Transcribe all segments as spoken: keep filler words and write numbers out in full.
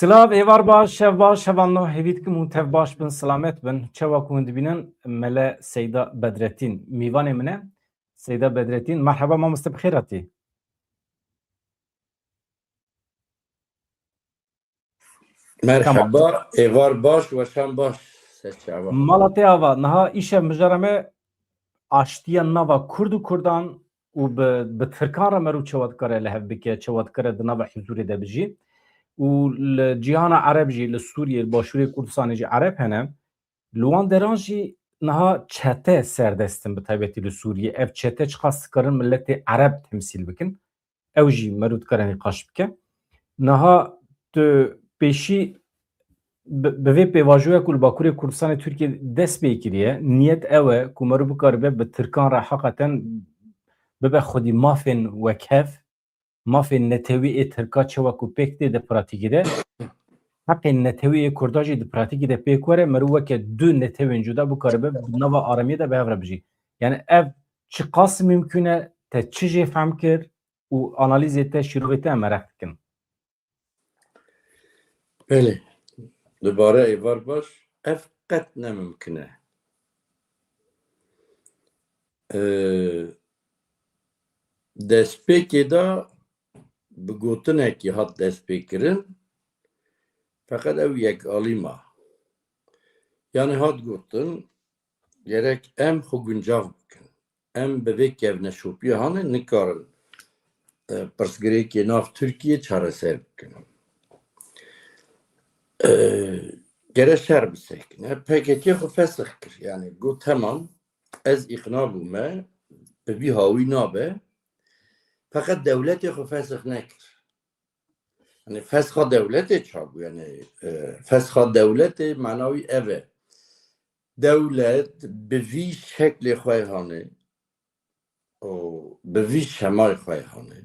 Silav, êvar baş, şev baş, hevalno, hêvî dikim hûn tev baş bin, silamet bin. Çawa ku hûn dibînin, Mele Seyda Bedretîn mîvanê min e. Seyda Bedretîn, merheba mamoste, bi xêr hatî. Merheba, êvar baş, weşan baş, ser çava. Mala te ava, niha îşev mijara me aştiya nava Kurd û Kurdan û bi, bi Tirkan re merû çawa dikare li hev bike, çawa dikare di nava huzûrê de bijî. Û li cîhana Ereb jî, li Sûriyê, li Başûrê Kurdistanê jî Ereb hene. Li wan deran jî niha çete serdest in, bi taybetî li Sûriyê. Ev çete çiqas dikarin miletê Ereb temsîl bikin. Ew jî merû dikare nîqaş bike. Niha tu pêşî bi, bi vê pêvajoya ku li Bakurê Kurdistanê Tirkiye dest pê kiriye, niyet ew e ku merû bikaribe bi Tirkan re heqeten bibe xwedî mafên wekhev, mafên netewî ê Tirka çawa ku pêk tê di pratîkê de, heqên netewî ê Kurda jî di pratîkê de pêk were, merû weke du netewên cuda bikaribe di nava aramiyê de bi hev re bijî. Yani ev çiqas mimkûn e, te çi jê fehm kir û analîzê te, şîrovê te em mereq dikin. Belê. Dubare êvar baş, ev qet ne mimkûn e. Ee, destpêkê de bi gotinekî hat destpêkirin, feqet ew yekalî ma. Yani hat gotin, gerek em xwe guncav bikin. Em bi vê kevneşopiya hanê nikarin, e, pirsgirêkê nav Tirkiyê çareser bikin. E, gere şer bisekine. P K K xwe fesix kir. Yani got, temam, ez îqna bûme, bi vî hawî nabe. Feqet dewletê xwe fesix nekir. Yani fesxa dewletê çabû, yani, e, fesxa dewletê mana wî ev e. Dewlet bi vî şeklê xwe hanê û bi vî şemayê xwe hanê.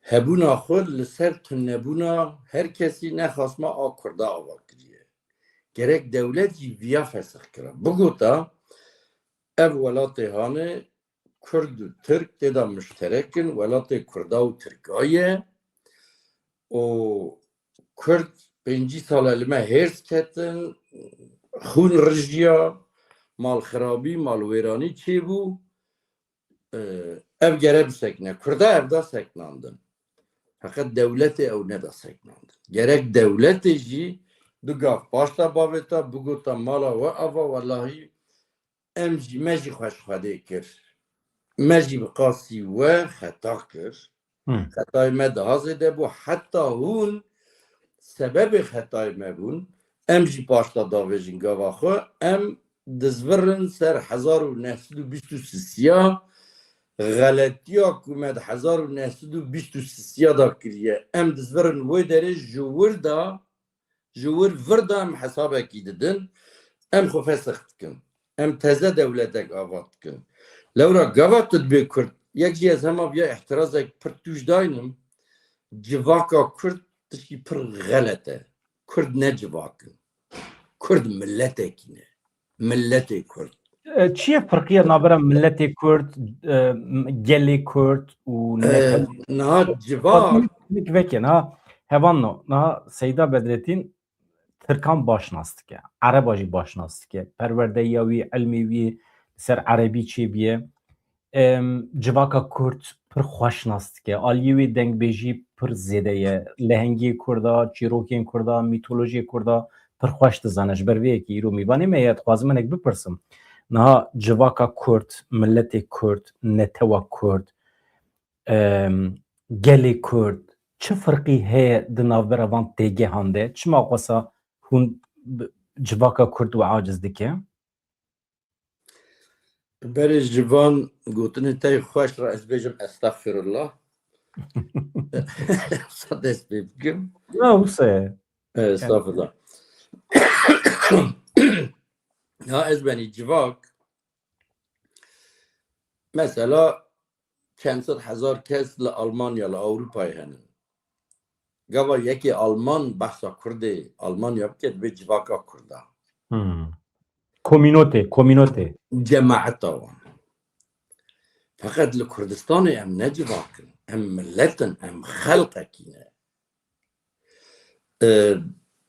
Hebûna xwe li ser tunebûna her kesî nexasma a Kurda ava kiriye. Gerek dewlet jî viya fesix kira. Bigota ev welatê hanê Kurd û Tirk tê de muşterek in, welatê Kurda û Tirka ye û Kurd pêncî sal e li me hêrs ketin, xûn rijiya, malxirabî, malwêranî çêbû. Ee, ev gere bisekine. Kurda ev da seknandin. Feqet dewletê ew neda seknandin. Gerek dewletê jî du gav paşta bavêta, bigota mala we ava, welahî em jî, me jî xweş Xwedê kir. Me jî bi qasî we xeta kir. Hı. Xetayê me daha zêde bû. Heta hûn sebebê xetayê me bûn. Em jî paşta davêjin gava xwe. Em dizvirin ser hezar û neh sed û bîst û sisiya. Xeletiya ku me di hezar û neh sed û bîst û sisiya da kiriye. Em dizvirin wê derê ji wir da Ji wir vir de em hesabekî didin, em xwe fesix dikin. Em teze dewletek ava dikin. Lewra gava tu dibê Kurd, yek jî ez hema viya îhtirazek pir tûj daynim, civaka Kurd tişkî pir xelet e. Kurd ne civak in. Kurd miletekî ne. Miletê Kurd. E, çi ye firqiya navbera miletê Kurd, e, m-, gelê Kurd û E, netew-, niha civak Nik veke, niha hevanno, niha Seyda Bedretîn Tirkan baş nas dike, Ereba jî baş nas dike, perwerdeya wî, ilmê wî li ser Erebî çêbûye. Em, civaka Kurd pir xweş nas dike. Aliyê wê dengbêjî pir zêde ye. Lehengiyê Kurda, çîrokên Kurda, mîtolojiyê Kurda pir xweş dizane. Ji ber vê yekê îro mîvanê me ye, dixwazim hinek bipirsim. Niha civaka Kurd, miletê Kurd, netewa Kurd, em, gelê Kurd, çi firqî heye di navbera van têgehan de? Çima xwesa hûn bi-, civaka Kurd we aciz dike? Berê ji van gotinên te xweş re ez bêjim estexfirullah. Wisa dest pê bikim. Ya, wisa ye. E, estexfirullah. Ya ez benî civak. Mesela çend sed hezar kes li Almanya, li Ewropayê hene. Gava yekê Alman behsa Kurdê Almanya bike, dibê civaka Kurda. Hmm. Komînote, komînote. Cemaeta wan. Feqet li Kurdistanê em ne civak in. Em milet in, em xelqekî ne. E,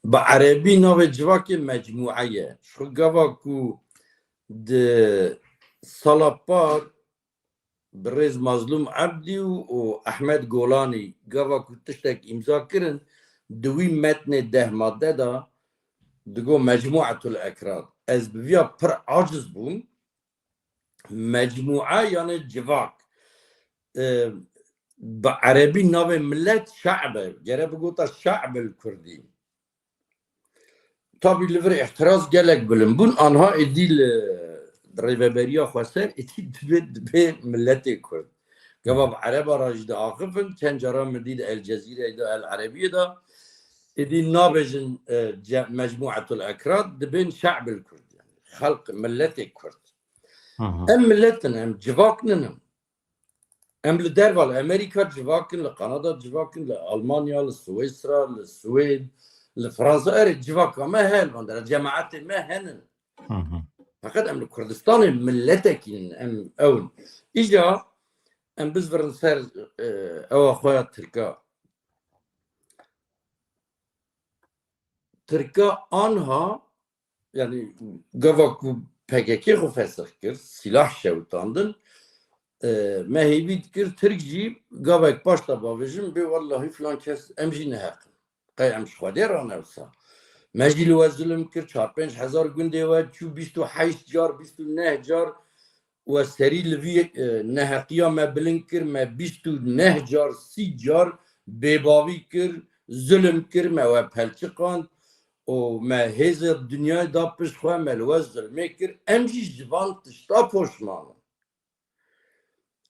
bi erebî navê civakê mecmûe ye. Ji xwe gava ku di sala par bi rêz Mazlûm Ebdî û, û Ehmed Golanî gava ku tiştek îmza kirin, di wî metnê deh madde de digo Mecmuetul Ekrad. Ez bi viya pir aciz bûm. Mecmûe yani civak. E, bi erebî navê millet şe'b e. Gere bigota şe'b el kurdî. Tabî li vir îhtiraz gelek bilind bûn. Anha êdî li rêveberiya xweser êdî dibê, dibê milletê kurd. Gava bi ereba re jî diaxifin. Çend cara min dît El Cezîreyê de, El Erebiyê de. Êdî nabêjin, e, ce-, Mecmuetul Ekrad, dibên şe'b el kurd. Yani xelq, milletê kurd. Hı hı. Em millet in, em civak nin. Em li derva, li Amerîka civak in, li Kanada civak in, li Almanya, li Swîsra, li Swêd, li Fransa, erê civaka me heye li van dera, cemaetê me henin. Hı hı. Feqet em li Kurdistanê miletekî nin, em ew in. Îca em bizvirin ser, e, ewa xwe ya Tirka. Tirka anha, yani gava ku P K K xwe fesix kir, sîlah şewitandin, e, me hêvî dikir, Tirk jî gavek paş de bavêjin, bê wellahî filan kes, em jî neheq in. Qey em ji Xwedê re ne wisa. Me jî li we zulm kir, çar pênc hezar gundê we çû, bîst û heşt car, bîst û neh car we serî li vî, e, neheqiya me bilind kir, me bîst û neh car, sî car bêbavî kir, zulm kir, me we pelçiqand û me hêzê dinyayê da pişt xwe, me li we zulmê kir. Em jî ji van tişta poşman in.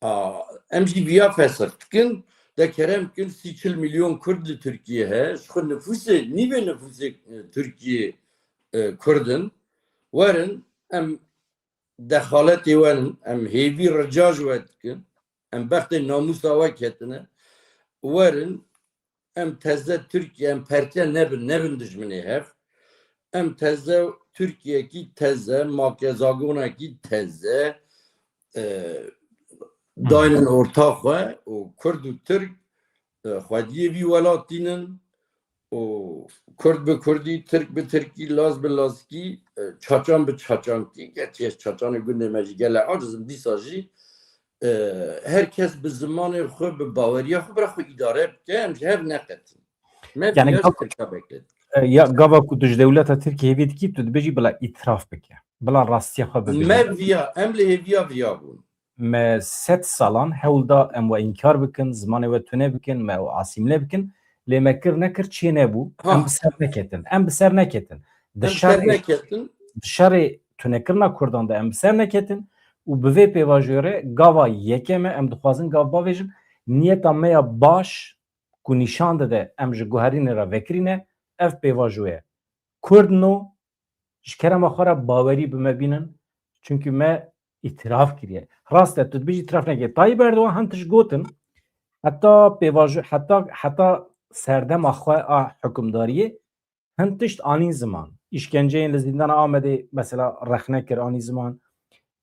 A, em jî viya fesix dikin, de kerem bikin, sî çil milyon Kurd li Tirkiyê heye, ji xwe nifûsê, nîvê nifûsê, e, Tirkiyê, e, Kurd in. Werin, em dexaletê we nin, em hêvî rica ji we dikin, em bextê namûsa we ketine. Werin, em teze Tirkiye, em perçe nebin, nebin dijminê hev. Em teze Tirkiyekî teze, makezagonekî teze, e, daynin orta xwe û Kurd û Tirk, e, xwediyê vî welatî nin û Kurd bi Kurdî, Tirk bi Tirkî, Laz bi Lazkî, e, Çaçan bi Çaçankî, gerçi ez Çaçanê gundê me jî gelek aciz im, dîsa jî, e, her kes bi zimanê xwe, bi baweriya xwe bira xwe îdare bike, em ji hev neqetin. Me Yani viya ji gav-, Tirka beklet. e, ya gava ku tu ji dewleta Tirkiyê hêvî dikî, tu dibêjî bila îtiraf bike. Bila rastiya xwe bibîne. Me viya, em li hêviya viya bûn. Me sed salan hewl da em we înkar bikin, zimanê we tune bikin, me we asîmle bikin. Lê me kir nekir çê nebû. Ha. Em bi ser neketin. Em bi ser neketin. Di Em ser şerê, neketin. di şerê tunekirina Kurdan de em bi ser neketin û bi vê pêvajoyê re gava yekê me em dixwazin gav bavêjin. Niyeta me ya baş ku nîşan dide em ji guherînê re vekirîne, ev pêvajoye. Kurd no, ji kerema xwe re bawerî bi me bînin, çunkî me îtiraf kiriye. Rast e, tu dibêjî îtiraf nekiriye. Tayyip Erdogan hin tişt gotin, heta pêvajo-, heta, heta serdema xwe a hukimdariyê hin tişt anîn ziman. Îşkenceyên li zîndana Amedê mesela rexne kir, anî ziman.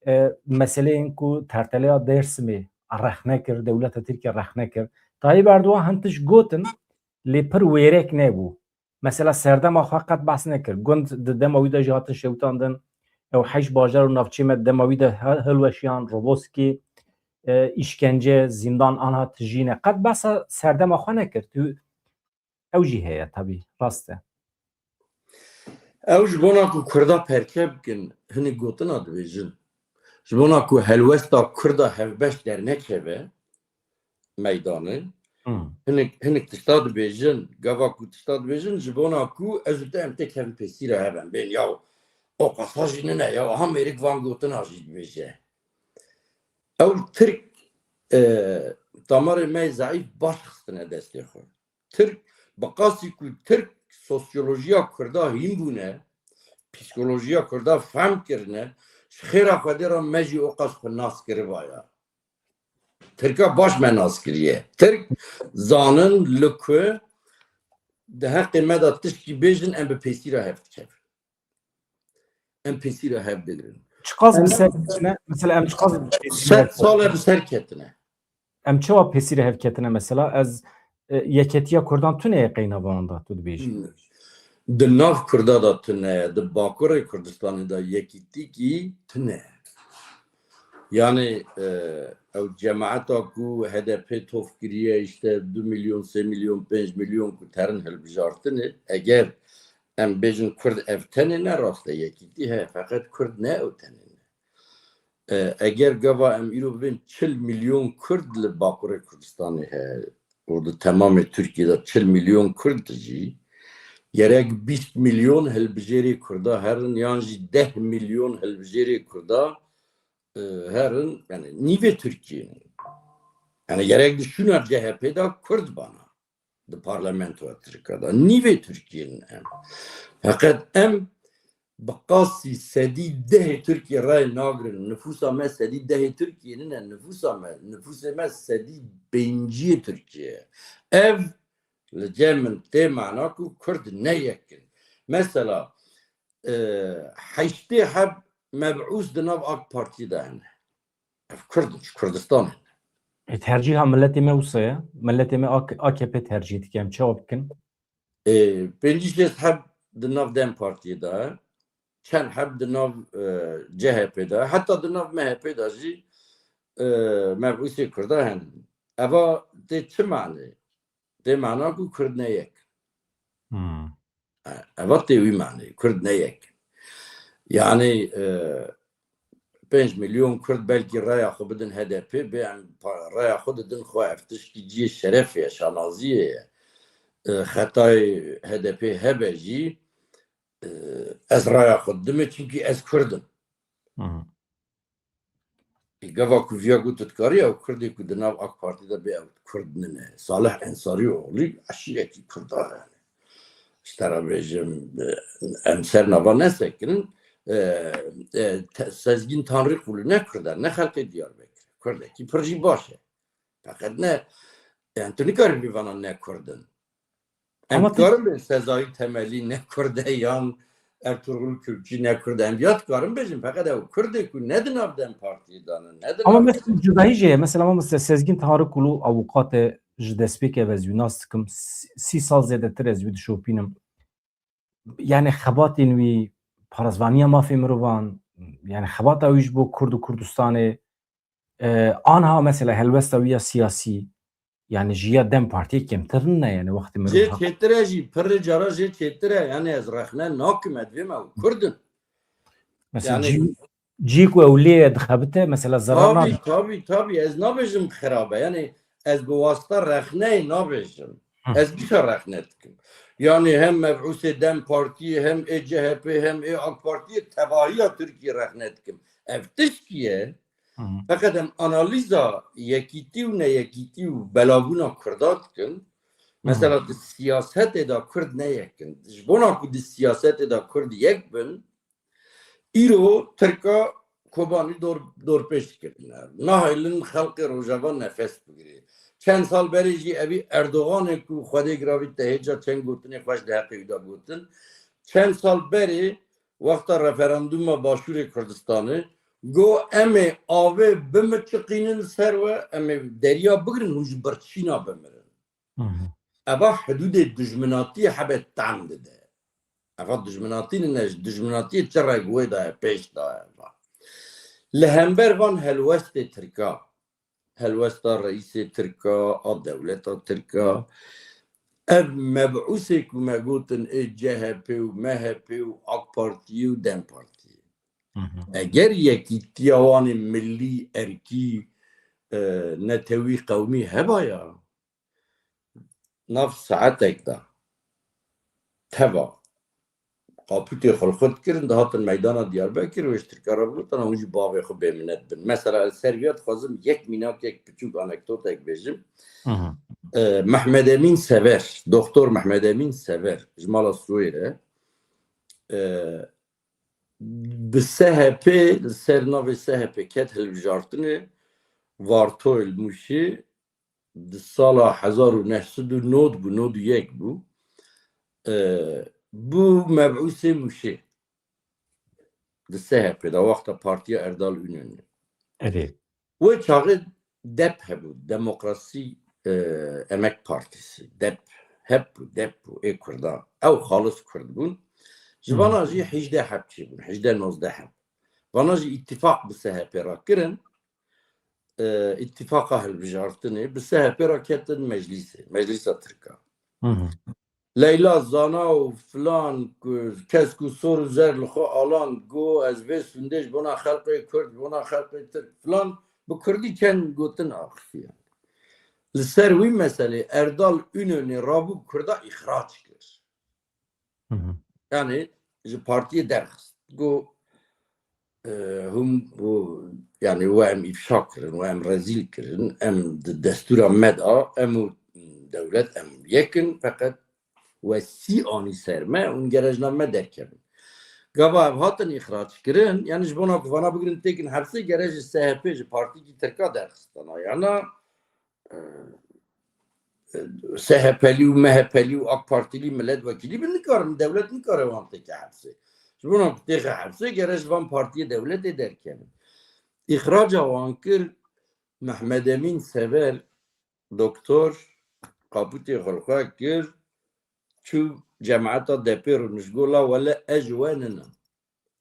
E, meseleyên ku terteleya Dêrsimê rexne kir, dewleta Tirkiye rexne kir. Tayyip Erdogan hin tişt gotin, lê pir wêrek nebû. Mesela serdema xwe qet behs nekir. Gund di dema wî de jî hatin şewitandin. Ew heşt bajar û navçeyê me dema wî de he-, hilweşiyan, Roboskî, e, îşkence, zîndan anha tijî ne. Qet behsa serdema xwe nekir. Tu, ew jî heye tabî, rast e. Ew ji bona ku Kurda perçe bikin, hinek gotina dibêjin. Ji bona ku helwesta Kurda hevbeş dernekeve meydanê, Hmm. hinek, hinek tişta dibêjin, gava ku tişta dibêjin, ji bona ku ez û te em têkevin pêsîra hev em bên, ya oqasa jî nine, ya aha mêrik van gotina jî dibêje. Ew Tirk, e, damarê me zeîf baş xistine destê xwe. Tirk, bi qasî ku Tirk sosyolojiya Kurda hîn bûne, psîkolojiya Kurda fehm kirine, ji xêra Xwedê re me jî o qas xwe nas kiribaya. Tirka baş me nas kiriye. Tirk zanin li ku di heqê me de tişkî bêjin, em bi pêsîra hev dikevin. Em pêsîra hev digirin. Çiqas Em bi ser ketine, mesela em çiqas bi ser sal e bi ser ketine. Em çawa pêsîra hev ketine mesela? Ez e, yeketiya Kurdan tune ye qeyna vanan de tu dibêjî? Di nav Kurda de tune ye, di Bakurê Kurdistanê de yekîtîkî tune ye. Yani, e, ew cemaeta ku H D P tof kiriye, işte du milyon, sê milyon, pênc milyon ku terin hilbijartinê, eger em bêjin Kurd ev tenê ne rast e, yekîtî heye, feqet Kurd ne ew tenê ne. E, eger gava em îro bibên çil milyon Kurd li Bakurê Kurdistanê heye û di temamê Tirkiyê de çil milyon Kurd jî, gerek bîst milyon hilbijêrê Kurda herin yan jî deh milyon hilbijêrê Kurda, e, herin, yani nîvê Tirkiyê ne. Yani gerek di şûna C H P de Kurd bana. Di parlamentoya Tirka de. Nîvê Tirkiyê ne em. Feqet em bi qasî sedî dehê Tirkiyê rayê nagirin. Nifûsa me sedî dehê Tirkiyê nine. Nifûsa me, nifûsê me sedî pênciyê Tirkiyê ye. Ev li cem min tê mana ku Kurd ne yek in. Mesela, e, heştê heb mebûs di nav AK Partî de hene. Ev Kurd in, ji Kurdistanê ne. E, tercîha miletê me wisa ye. Miletê me A K, A K P tercîh dike. Em çawa bikin? E, pêncî şêst heb di nav DEM Partiyê de ye. Çend heb di nav, e, C H P de ye. Heta di nav M H P de jî, e, mebûsê Kurda hene. Eva tê çi manê? Tê mana ku Kurd ne yek. Hmm. E, eva tê wî manê. Kurd ne yek. Yani, e, pênc milyon Kurd belkî raya xwe bidin H D P, bê em pa-, raya xwe didin xwe, ev tişkî cihê şerefê ye, şanaziyê ye. E, xetayê H D P hebe jî, e, ez raya xwe didimê, çimkî ez Kurd im. Hı hı. Ê, gava ku viya got, tu dikarî ew Kurdê ku di nav AK Partî de bê, ew Kurd nine. Salih Ensarîoğlu eşîrekî Kurda yani. Ji te re bêjim, e, em ser nava nesekinin, e, e, te-, Sezgîn Tanrıkulu ne Kurd e, ne xelkê Diyarbekir. Kurdekî pir jî baş e. Feqet ne, yani tu nikarî bî vana ne Kurd in. Em Ama tu- karin bê Sezai Temelî ne Kurd e yan Ertuğrul Kürkçü ne Kurd e. Em viya dikarin bêjin, feqet ew Kurdê ku ne di nav DEM Partiyê de ne, ne di Ama nav mesela cudahî jê ye. Mesela, ama mesela Sezgîn Tanrıkulu avukatê ji destpêkê ve ez wî nas dikim. Sî, sî sal zêdetir ez wî dişopînim. Yani xebatên wî, parêzvaniya mafê mirovan, yani xebata wî ji bo Kurd û Kurdistanê, e, anha mesela helwesta wî ya siyasî, yani ji ya DEM Partiyê kêmtir nine, yani wextê mirov Jê haq- çêtir e jî, pirê cara jê çêtir e. Yani ez rexne nakim, ez dibêm ew Kurd in. Mesela Yani- cî, cî ku ew lê ye dixebite, mesela zerar Tabii, nade. tabii, tabii. Ez nabêjim xirab e. Yani ez bi wasta rexneyê nabêjim. Hı. Ez dîsa rexne dikim. Yani hem mebûsê DEM Partiyê, hem ê C H P, hem ê AK Partiyê, tevahiya Tirkiyê rexne dikim. Ev tişkî ye. Hı hı. Feqet em analîza yekîtî û neyekîtî û belavbûna Kurda dikin. Mesela di siyasetê de Kurd ne yek in. Ji bona ku di siyasetê de Kurd yek bin, îro Tirka Kobanî dor, dorpêç kirine. Nahêlin xelkê Rojava nefes bigire. Çend sal berê jî evî Erdoganê ku Xwedê giravî te hêca çend gotinê xweş di heqê wî de gotin. Çend sal berê wexta referanduma Başûrê Kurdistanê got, em ê avê bimiçiqînin ser we, em ê deriya bigirin, hûn ji birçîna bimirin. Hı hı. Eva hidûdê dijminatiyê hebe tam dide. Eva dijminatî nine, ji dijminatiyê çi reg wê daye, pêş daye eva. Li hember van helwestê Tirka, helwesta reîsê Tirka, a dewleta Tirka, ev mebûsê ku me gotin ê C H P û M H P û AK Partiyê û DEM Partiyê. Hı hı. Eger yekîtiya wan ê millî, erkî, e, netewî, qewmî hebaya, nav saetek de teva qapûtê xwe li xwe dikirin, dihatin meydana Diyarbekir, wê ji Tirka re bigotin, hûn jî bavê xwe bêminet bin. Mesela, li ser viya dixwazim yek mînakek, piçûk anekdotek bêjim. Hı hı. E, Mehmed Emîn Sever, Doktor Mehmed Emîn Sever, ji mala Swêr e. E, bi S H P, li ser navê S H P ket hilbijartinê, Vartoyê li Mûşê, di sala hezar û neh sed û nod bû, nod û yek bû. E, bû mebûsê Mûşê. Di S H P de, wexta Partiya Erdal Ünönü. Erê. Wê çaxê DEP hebû, Demokrasî e, Emek Partisi, dep, hep û dep û ê Kurda. Ew xalis Kurd bûn. Ji vana jî hejdeh heb çêbûn, hejdeh nozdeh heb. Vana jî îtîfaq bi S H P re kirin. E, îtîfaqa hilbijartinê bi S H P re ketin meclîsê, meclîsa Tirka. Leyla Zana û filan ku kes ku sor û zer li xwe alan, got, ez vê sûndê ji bona xelqê Kurd, ji bona xelqê Tirk filan, bi Kurdî çend gotin axifiye. Li ser wî meselê Erdal Ünönü rabû Kurda îxrac kir. Hı hı. Yani ji partiyê derxist. Got, e, hûn û, yani we em îfşa kirin, we em rezîl kirin, em di destûra me de, em û dewlet em yek in, feqet we sî anî ser me, hûn gere ji nav me derkevin. Gava ev hatin îxrac kirin, yani ji bona ku vana bigrin têkin hepsê, gere ji S H P, ji partîkî Tirka derxistana, yana, e, S H P'lî û M H P'lî û AK Partîlî milletvekîlî bin nikarin, dewlet nikare wan têke hepsê. Ji bona ku têxe hepsê, gere ji van partiyê dewletê derkevin. Îxraca wan kir, Mehmed Emîn Sever, doktor, qapûtê xwe li xwe kir, çû cemaeta depê rûnişt, got, la wele ez ji we ninim.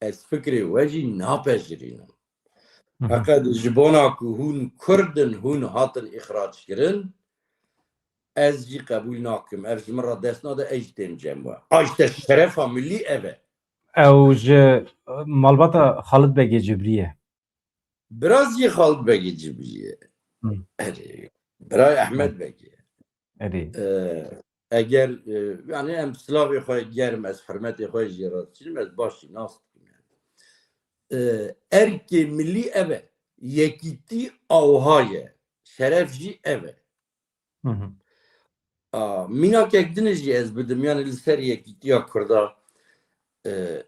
Ez fikrê we jî napejirînim. Hı hı. Feqet ji bona ku hûn Kurd in, hûn hatin îxrac kirin, ez jî qebûl nakim. Ev ji min re dest nade, ez jî têm cem we. A işte şerefa millî ev e. Ew ji malbata Xalid Begê Cibrî ye. Bira jî Xalid Begê Cibrî ye. Hı. Erê, birayê Ehmed Begê. Erê. E, eger, e, yani em silavê xwe germ, ez hurmetê xwe jê re diçînim, ez baş jî nas dikim yani. E, erkê millî ev e. Yekîtî awha ye. Şeref jî ev e. Hı hı. A, mînakek din jî ez bidim, yani li ser yekîtiya Kurda. E,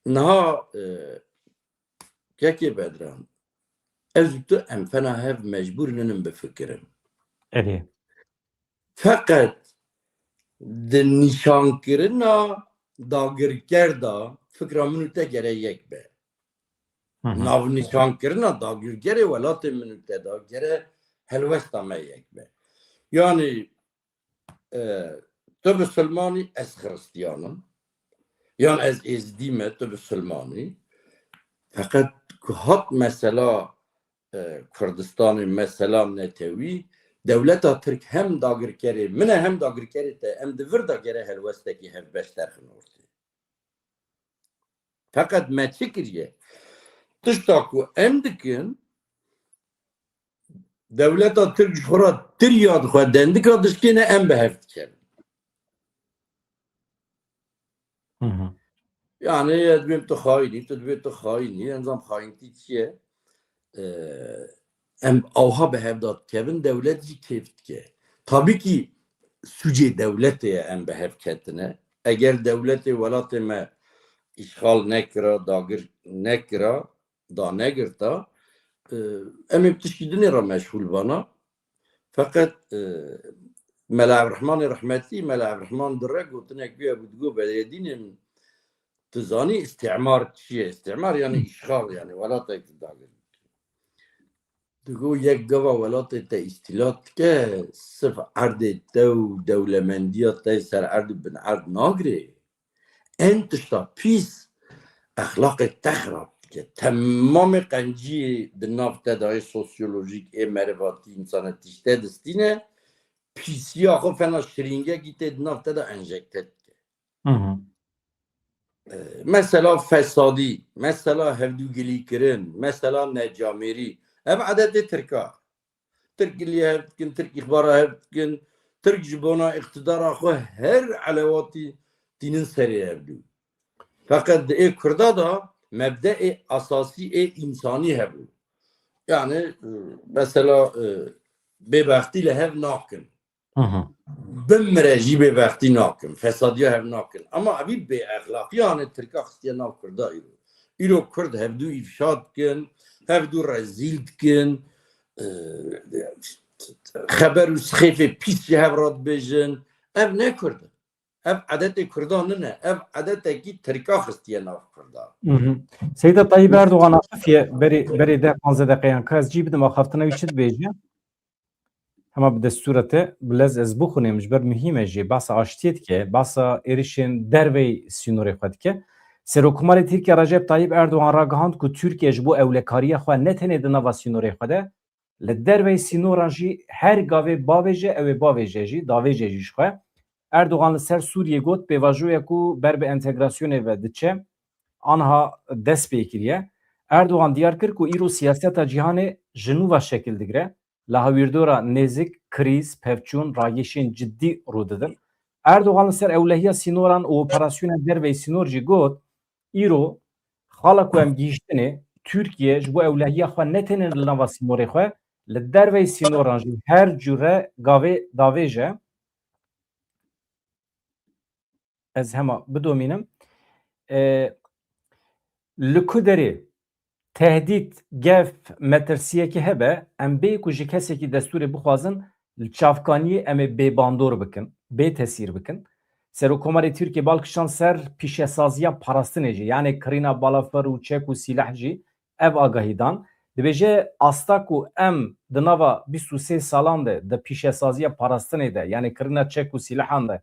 niha, e, Kekê Bedran, ez û tu em fena hev mecbûr ninim bifikirin. Erê. Feqet di nîşankirina dagirker de fikra min û te gere yek be. Hı hı. Navnîşankirina dagirkerê welatê min û te de gere helwesta me yek be. Yani, e, tu bisilman î, ez xiristiyan im. Yan ez êzdî me, tu bisilman î. Feqet ku hat mesela, e, Kurdistanê, mesela netewî, dewleta Tirk hem dagirkerê min e, hem dagirkerê te, em di vir de gere helwestekî hevbeş derxin ortê. Feqet me çi kiriye? Tişta ku em dikin, dewleta Tirk ji xwe re tirya dixwe, dendika dişkêne, em bi hev dikevin. Hı hı. Yani, ez dibêm tu xayîn î, tu dibê tu xayîn î, encam xayîntî çi ye? Ee, em awha bi hev de dikevin, dewlet jî kêf dike. Tabî kî sûcê dewletê ye em bi hev ketine. Eger dewletê welatê me îşxal nekira, dagir nekira, danegirta, e, em ê bi tişkî dinê re meşxûl bana. Feqet, e, Mela Evrehmanê rehmetî, Mela Evrehman Dire gotinek wî hebû, digot, Bedrêdînê min, tu zanî îstîmar çi ye? Îstîmar yani îşxal, yani welatek dagir. Digot, yek gava welatê te îstîla dike, sif erdê te û dewlemendiya te ser erd û bin erd nagirê. En tişta pîs, exlaqê te xirab dike. Temamê qenciyê di nav te de yê sosyolojîk, ê merivatî, însanetî ji te distîne, pîsiya xwe fena şirîngekî tê di nav te de enjekte dike. Hı hı. E, mesela fesadî, mesela hevdûgilîkirin, mesela necamêrî. Ev edetê Tirka. Tirk gilî hev dikin, Tirk îxbara hev dikin, Tirk ji bona îqtidara xwe her elewatî tînin serê hevdû. Feqet di ê Kurda de mebdeê esasî ê însanî hebû. Yani, e, mesela, e, bêbextî li hev nakin. Hı hı. Bimire jî bêbextî nakin, fesadiya hev nakin. Ama evî bêexlaqiyane Tirka xistiye nav Kurda îro. Îro Kurd hevdû îfşa dikin, hevdû rezîl dikin, e, xeber û sixêfê pîs ji hev re dibêjin. Ev ne Kurd in. Ev edetê Kurdan nine. Ev edetekî Tirka xistiye nav Kurda. Hı hı. Seyda Tayyip Erdogan axifiye berê, berê deh panzdeh deqeyan. Ka ez cî bidim axaftina wî çi dibêje? Hema bi destûra te, bi lez ez bixwînim, ji ber muhîm e jî, behsa aştiyê dike, behsa êrişên derveyî sînorê xwe dike. Serokkomarê Tirkiye Recep Tayyip Erdogan ragihand ku Tirkiye ji bo ewlekariya xwe ne tenê di nava sînorê xwe de, li derveyî sînoran jî her gavê bavêje, ew ê bavêje jî, davêje jî ji xwe. Erdogan li ser Sûriyê got, pêvajoya ku ber bi entegrasyonê ve diçe, anha dest pê kiriye. Erdogan diyar kir ku îro siyaseta cîhanê ji nû ve şekil digire. Li hawîrdora nêzik, krîz, pevçûn, ragişên cidî rû didin. Erdogan li ser ewlehiya sînoran û operasyonên derveyî sînor jî got, îro xala ku em gihîştinê, Tirkiye ji bo ewlehiya xwe ne tenê li nava sînorê xwe, li derveyî sînoran jî her cure gavê davêje. Ez hema bidomînim. E, li ku derê tehdît, gef, metirsiyekî hebe, em bê ku ji kesekî destûrê bixwazin, li çavkaniyê em ê bêbandor bikin, bê tesîr bikin. Serokkomarê Tirkiye bal kişand ser pîşesaziya parastinê jî, yanê kirîna balafir û çek û sîleh jî ev agahî dan. Dibêje, asta ku em di nava bîst û sê salan de di pîşesaziya parastinê de, yanê kirîna çek û sîlehan de,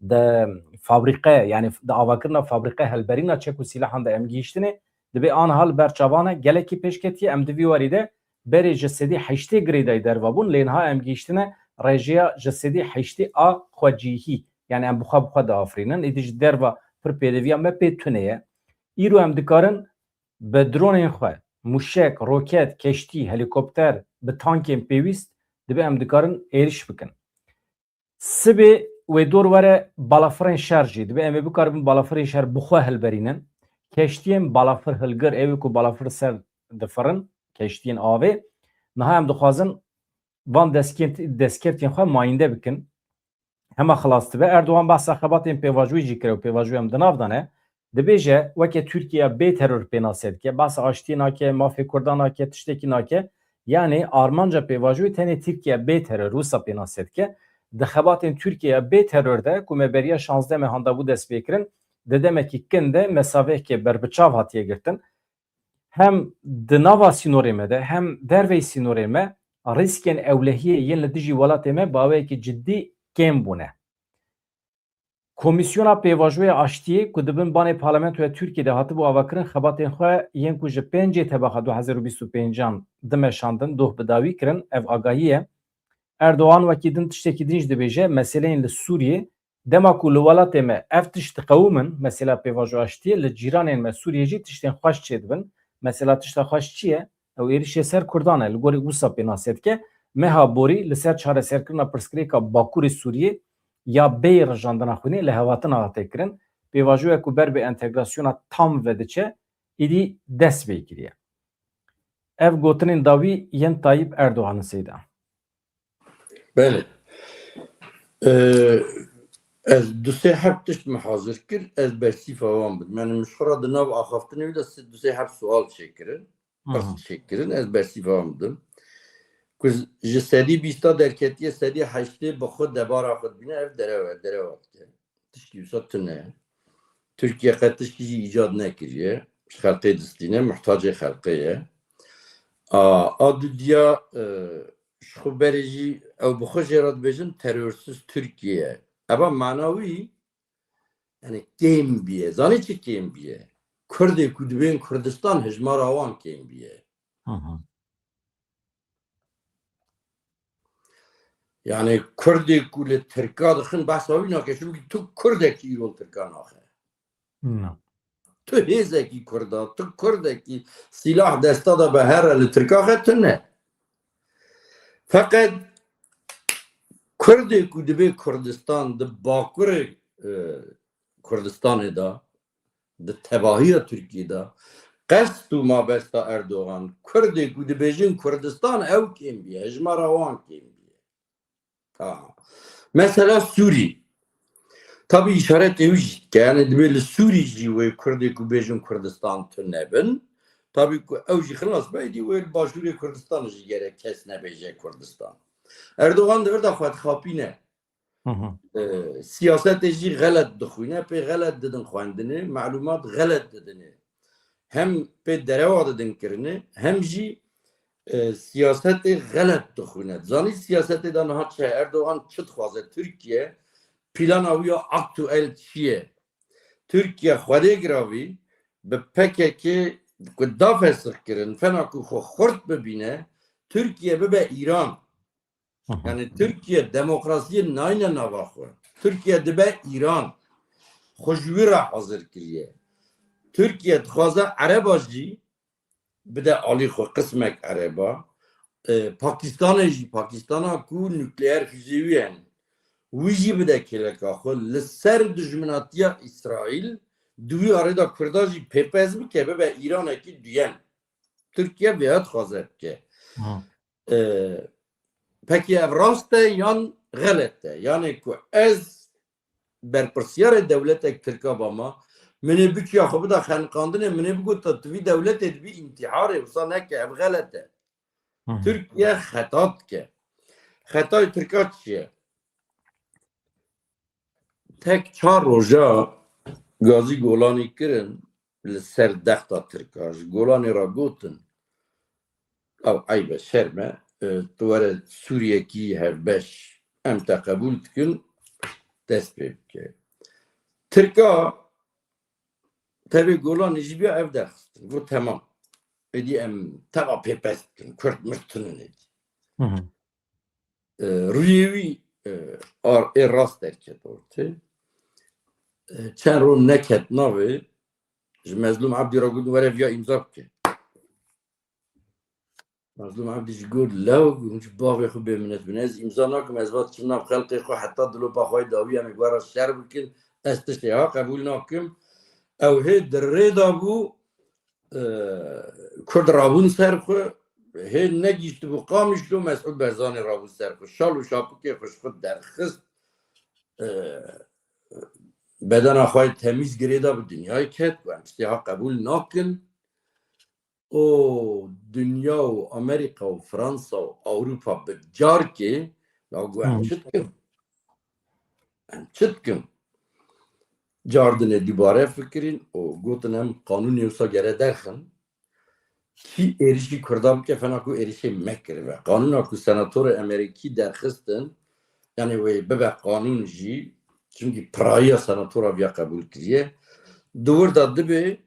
di fabrîqe, yanî di avakirina fabrîqe helberîna çek û sîlehan de em gihîştinê, dibê aniha li ber çavan e, gelekî pêş ketiye, em di vî warî de berê ji sedî heştê girêdayî derva bûn, lê niha em gihîştine rêjeya ji sedî heştê a xwecihî. Yanî em bi xwe bi xwe diafirînin. Êdî ji derva pir pêdiviya me pê tune ye. Îro em dikarin bi dronên xwe, mûşek, roket, keştî, helîkopter, bi tankên pêwîst, dibê em dikarin êriş bikin. Sibê wê dor were balafirên şer jî. Dibê em ê bikaribin balafirên şer bi xwe hilberînin. Keştiyên balafir hilgir, ew ê ku balafir ser difirin, keştiyên avê. Niha em dixwazin van destkeftiyên xwe mayînde bikin. Hema xilas dibe. Erdogan behsa xebatên pêvajoyê jî kir û pêvajoya em di nav de ne. Dibêje, weke Tirkiye bê teror pênase dike, behsa aştiyê nake, mafê Kurdan nake, tiştekî nake. Yanî armanca pêvajoyê tenê Tirkiye bê teror wisa pênase dike. Di xebatên Tirkiye bê teror de ku me beriya şazdeh mehan de bû destpêkirin, di demekî kin de mesafeyeke berbiçav hatiye girtin. Hem di nava sînorê me de, hem derveyî sînorê me rîskên ewlehiyê yên li dijî welatê me bi awayekî cidî kêm bûne. Komîsyona Pêvajoya Aştiyê ku di bin banê Parlamentoya Tirkiyê de hatibû avakirin, xebatên xwe yên ku ji pêncê Tebaxa du hezar û bîst û pêncan dimeşandin, doh bi dawî kirin. Ev agahî ye. Erdogan wekî din tiştekî din jî dibêje, meseleyên li Sûriyê, dema ku li welatê me ev tişt diqewimin, mesela pêvajoya aştiyê, li cîranên me Sûriyê jî tiştên xweş çêdibin. Mesela tişta xweş çi ye? Ew êrişê ser Kurdan e, li gorî wisa pênase dike. Meha borî li ser çareserkirina pirsgirêka Bakurê Sûriyê ya bêyî rijandina xwînê li hevatina hate kirin. Pêvajoya ku ber bi entegrasyona tam ve diçe, êdî dest pê kiriye. Ev gotinên dawî yên Tayyip Erdogan in, Seyda. Belê. Ee, ez du sê heb tişt min hazir kir, ez bersîfa wan bidim. Yani min ji xwe re di nav axaftinê wî de sê- du sê heb sual çêkirin. Hı hı. Pirs çêkirin, ez bersîfa wan bidim. Ku ji sedî bîsta derketiye, sedî heştê bi xwe debara xwe dibîne, ev derew e, derewa dike. Tişkî wisa tune ye. Tirkiye qet tişkî jî îcad nekiriye. Ji xelqê distîne, muhtacê xelqê ye. A, a dudiya, e, ji xwe berê jî ew bi xwe jê re dibêjin terörsüz Türkiye. Eva mana wî, yani kêm biye. Zanî çi kêm biye? Kurdê ku dibên Kurdistan hijmara wan kêm biye. Hı hı. Yani Kurdê ku li Tirka dixin behsa wî nake, çimkî tu Kurdekî îro li Tirka naxe. Na. Tu hêzekî Kurda, tu Kurdekî sîlah desta de be here li Tirka xe tune. Feqet Kurdê ku dibê Kurdistan di Bakurê, e, Kurdistanê de, di tevahiya Tirkiyê de, qest û mabesta Erdogan, Kurdê ku dibêjin Kurdistan ew kêm biye, hejmara wan kêm biye. Ha. Mesela Sûrî. Tabî îşaretê wî jî dike. Yani dibê li Sûrî jî wê Kurdê ku bêjin Kurdistan tune bin. Tabî ku ew jî xilas be, êdî wê li Başûrê Kurdistan jî gerek kes nebêje Kurdistan. Erdogan di vir de xwe dixapîne. Hı hı. E, siyasetê jî xelet dixwîne, pê xelet didin xwendinê, melûmat xelet didinê. Hem pê derewa didin kirinê, hem jî e, siyasetê xelet dixwîne. Zanî siyasetê de niha çi ye? Erdogan çi dixwaze? Tirkiye plana wî ya aktuel çi ye? Tirkiye xwedê giravî bi P K K ku da fesix kirin, fena ku xwe xurt bibîne, Tirkiye bibe Îran. Hı hı. Yani Tirkiye demokrasiyê nayne nava xwe. Tirkiye dibe Îran. Xwe ji wî re hazir kiriye. Tirkiye dixwaze Ereba jî bide alî xwe, qismek Ereba. E, Pakistanê jî, Pakistana ku nukleer fîzê wî hene, wî jî bide kêleka xwe. Li ser dijminatiya Îsraîl di wî arê de Kurda jî pêpez bike, bibe Îranekî duyen. Tirkiye vêya dixwaze bike. Hı. E, pekî ev rast e yan xelet e? Yani ku ez berpirsiyarê dewletek Tirka bama, min ê biçiya xwe bida xeniqandinê, min ê bigota tu vî dewletê dibî întiharê, wisa neke, ev xelet e. Hı hı. Tirkiye xeta dike. Xetayê Tirka çi ye? Tek çar roja gazî Golanî kirin li ser dexta Tirka, ji Golanê re gotin, ew eyb e, şerm e, e, tu were Sûriyekî hevbeş, em te qebûl dikin, dest pê bike. Tirka tevê Golanê jî biya ev derxistin. Got, temam. Êdî em teva pêpez dikin. Kurd mird tune êdî. Hı hı. E, rûyê wî, e, ar, ê rast derket ortê. E, çend roj neket navê, ji Mezlûm Ebdî re gotin, were viya îmza bike. Mezlûm Ebdî jî got, lew, hûn ji bavê xwe bêminet bin. Ez îmza nakim, ez va diçim nav xelkê xwe heta dilopa xwe yê dawî em ê were şer bikin. Ez tiştê ha qebûl nakim. Ew hê di rê de bû, e, Kurd rabûn ser xwe, hê negihîştibû Qamişlo, Mesûd Barzanî rabû ser xwe. Şal û şapikê xwe ji xwe derxist. E, bedena xwe yê temîz girê da bi dinyayê ket, ku em tiştê ha qebûl nakin. û dinya û Amerîka û Fransa û Ewropa bi carkê ya got, em Hı. çi dikin? Em çi dikin? Cardinê dubare fikirîn û gotin, em qanûnê wisa gere derxin. Kî êrişî Kurda bike, fena ku êrişê mekiribe. Qanûna ku senatorê Amerîkî derxistin, yani wê bibe qanûn jî, çimkî pirayiya senatora viya qebûl kiriye. Di wir de dibe,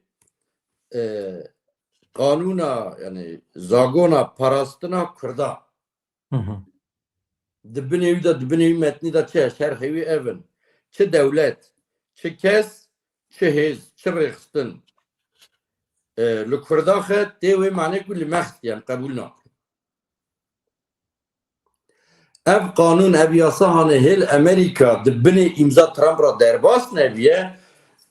e, qanûna, yani zagona parastina Kurda. Hı hı. Di binê wî de, di binê wî metnî de çi ye? Şerhê wî ev in. Çi dewlet, çi kes, çi hêz, çi rêxistin, e, li Kurda xe tê wê manê ku li me xistiye, em qebûl nakin. Ev qanûn, ev yasa hane hêl Amerîka di binê îmza Trump re derbas nebiye,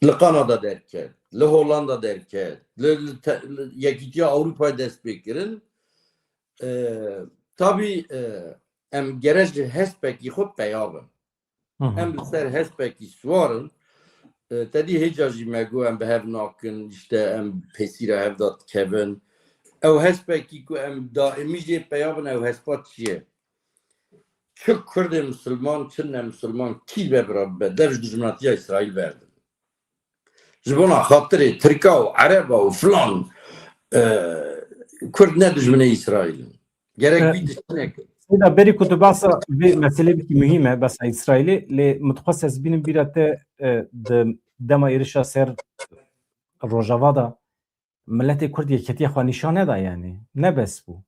li Kanada derket, li Hollanda derket, li, li te-, li Yekîtiya Ewropayê dest pê kirin. E, tabî, e, em gere ji hespekî xwe peya bin. Hı hı. Em li ser hespekî siwar in. E, te dî hêca jî me got em bi hev nakin, işte em pêsîra hev de dikevin. Ew hespekî ku em daîmî jê peya bin, ew hespa çi ye? Çi Kurdê misilman, çi ne misilman, kî be bira bibe, dev ji dijminatiya Îsraîl berdin. Ji bona xatirê Tirka û Ereba û filan, e, Kurd ne dijminê Îsraîl in. Gerek E, vî tiştî neke. Seyda, berî ku tu behsa vê meselê bikî, muhîm e, behsa Îsraîlê, lê min dixwest ez bînim bîra te, e, di dema êrişa ser Rojava de miletê Kurd yeketiya xwe nîşan neda, yani. Ne bes bû.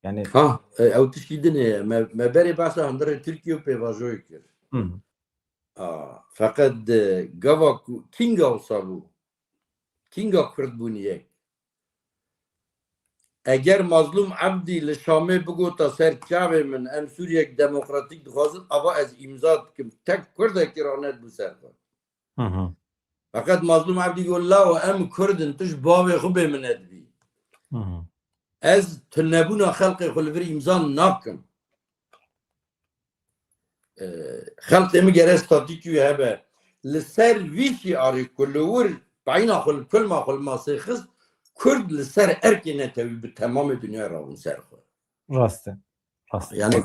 Yani Ha, e, ew tişkî din e. Me, me berê behsa hundirê Tirkiye û pêvajoyê kir. Hı. A, feqet, e, gava ku kînga wisa bû? Kînga Kurd bûn yek? Eger Mazlûm Ebdî li Şamê bigota ser çavê min, em Sûriyek demokratîk dixwazin, ava ez îmza dikim. Tek Kurdekî ranedibû ser xwe. Hı hı. Feqet Mazlûm Ebdî got, lawo, em Kurd in, tu ji bavê xwe bêminet bî. Hı hı. Ez tunebûna xelkê xwe li vir îmza nakim. E, xelkê min gere statûkî wî hebe. Li ser vî şiarê ku li wir peyna xwe li kulma xwe li masê xist, Kurd li ser erkê netewî bi temamê dinyayê rabûn ser xwe. Rast e. Rast e. Yani,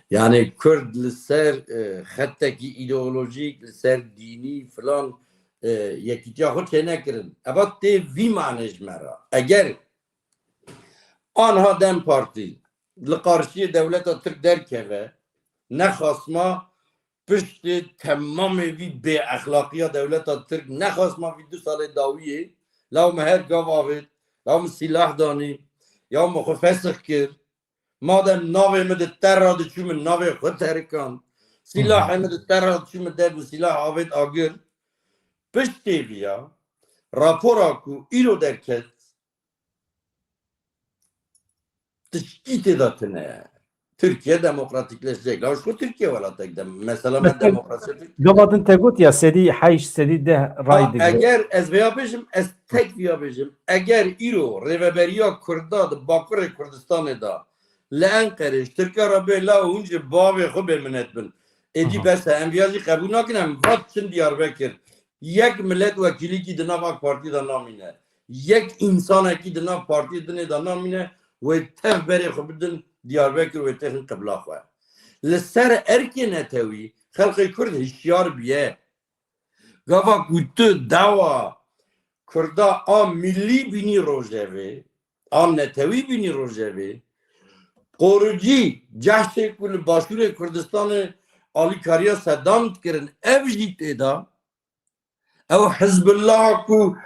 yani Kurd li ser, e, xetekî îdeolojîk, li ser dînî filan, e, yekîtiya xwe çênekirin. Eva tê vî mane ji me re. Eger Anha DEM Partî li qarşiyê dewleta Tirk derkeve, nexasma piştê temamê vî bêexlaqiya dewleta Tirk, nexasma vî du salê dawiyê, law me her gav avêt, law min sîlah danî, ya min xwe fesix kir. Madem navê min di te ra diçû, min navê xwe terikand. Sîlahê min di te ra diçû, min dev min sîlah avêt agir. Piştê viya rapora ku îro derket, tiştî tê de tune. Tirkiye demokratîkleşecek. La ji xwe Tirkiye welatek de. Mesela me Mesela, demokrasiya Tirkiye. Gava din te got ya sedî heşt, sedî deh ray Ha, digre. Eger ez vêya bêjim, ez tek vêya bêjim. Eger îro rêveberiya Kurda di Bakurê Kurdistanê de li Enqerê ji Tirka re bê, la hûn ji bavê xwe bê minet bin. Êdî Aha. bes e, em vêya jî qebûl nakin, em va diçin Diyarbekir. Yek milet wekîlîkî di nav AK Partî de namîne. Yek însanekî di nav partiyê dinê de namîne, wê tev berê xwe bidin Diyarbekir, wê têxin qibla xwe. Li ser erkê netewî xelkê Kurd hişyar biye. Gava ku tu dawa Kurda a millî bînî rojevê, a netewî bînî rojevê, qoricî cehşê ku li Başûrê Kurdistanê alîkariya Sedam dikirin, ev jî tê de, ew Hizbullah ku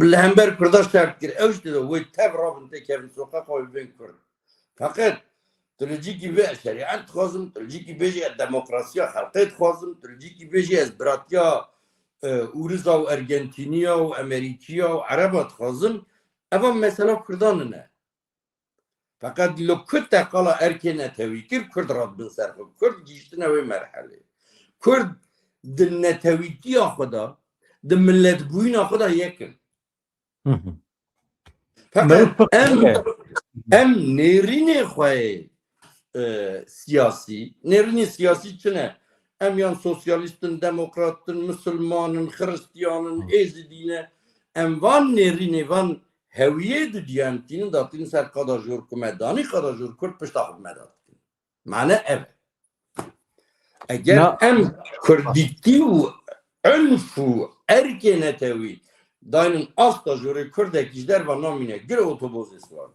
li hember Kurda şer dikir, ew jî tê de, wê tev rabin têkevin soqeqa wê bên Kurd. Feqet tu li cîkî bê ez şerîet dixwazim, tu li cîkî bêjî ez demokrasiya xelkê dixwazim, tu li cîkî bêjî ez biratiya, e, Ûriza û Ergentîniya û Emerîkiya û Ereba dixwazim, eva mesela Kurdan nine. Feqet li ku te qala erkê netewî kir, Kurd radibin ser xwe. Kurd gihiştine wê merhelê. Kurd di netewîtiya xwe de, di miletbûyîna xwe de yek in. Hı hı. Feqet Meriv em, fikir. em nêrînê xwe yê, e, siyasî, nêrînê siyasî çi ne? Em yan sosyalîst in, demokrat in, misilman in, xiristiyan in, Hı. êzidî ne. Em van nêrînê, van hewiyê didî em tînin datînin ser qada jor ku me danî, qada jor Kurd pişta xwe me da dikin. Mane ev e. Eger Na- em kurdîtî û unf û erkê netewî daynin asta jorê Kurdekî ji derva namîne, gire otobozê siwar.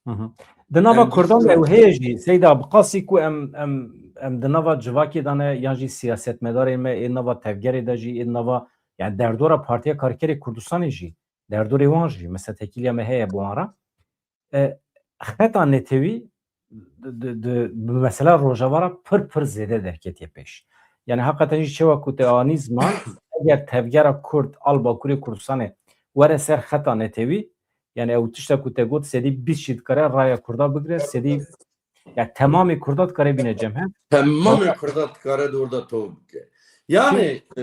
Hı hı. Di nava Em Kurdan de ew heye jî, Seyda, bi qasî ku em, em, em di nava civakê de ne, yan jî siyasetmedarên me ê nava tevgerê de jî, ê nava, yani derdora Partiya Karkerê Kurdistanê jî, derdorê wan jî, mesela tekîliya me heye bi wan re. E, xeta netewî di, di, di, bi mesela Rojava re pir, pir zêde derketiye pêş. Yani heqeten jî çewa ku te anî ziman, eger tevgera Kurd al Bakurê Kurdistanê were ser xeta netewî, yani ew tişta ku te got, sedî bîst jî dikare raya Kurda bigire, sedî, ya temamê Kurda dikare bîne cem hev. Temamê Kurda dikare di orda to bike. Yani, e,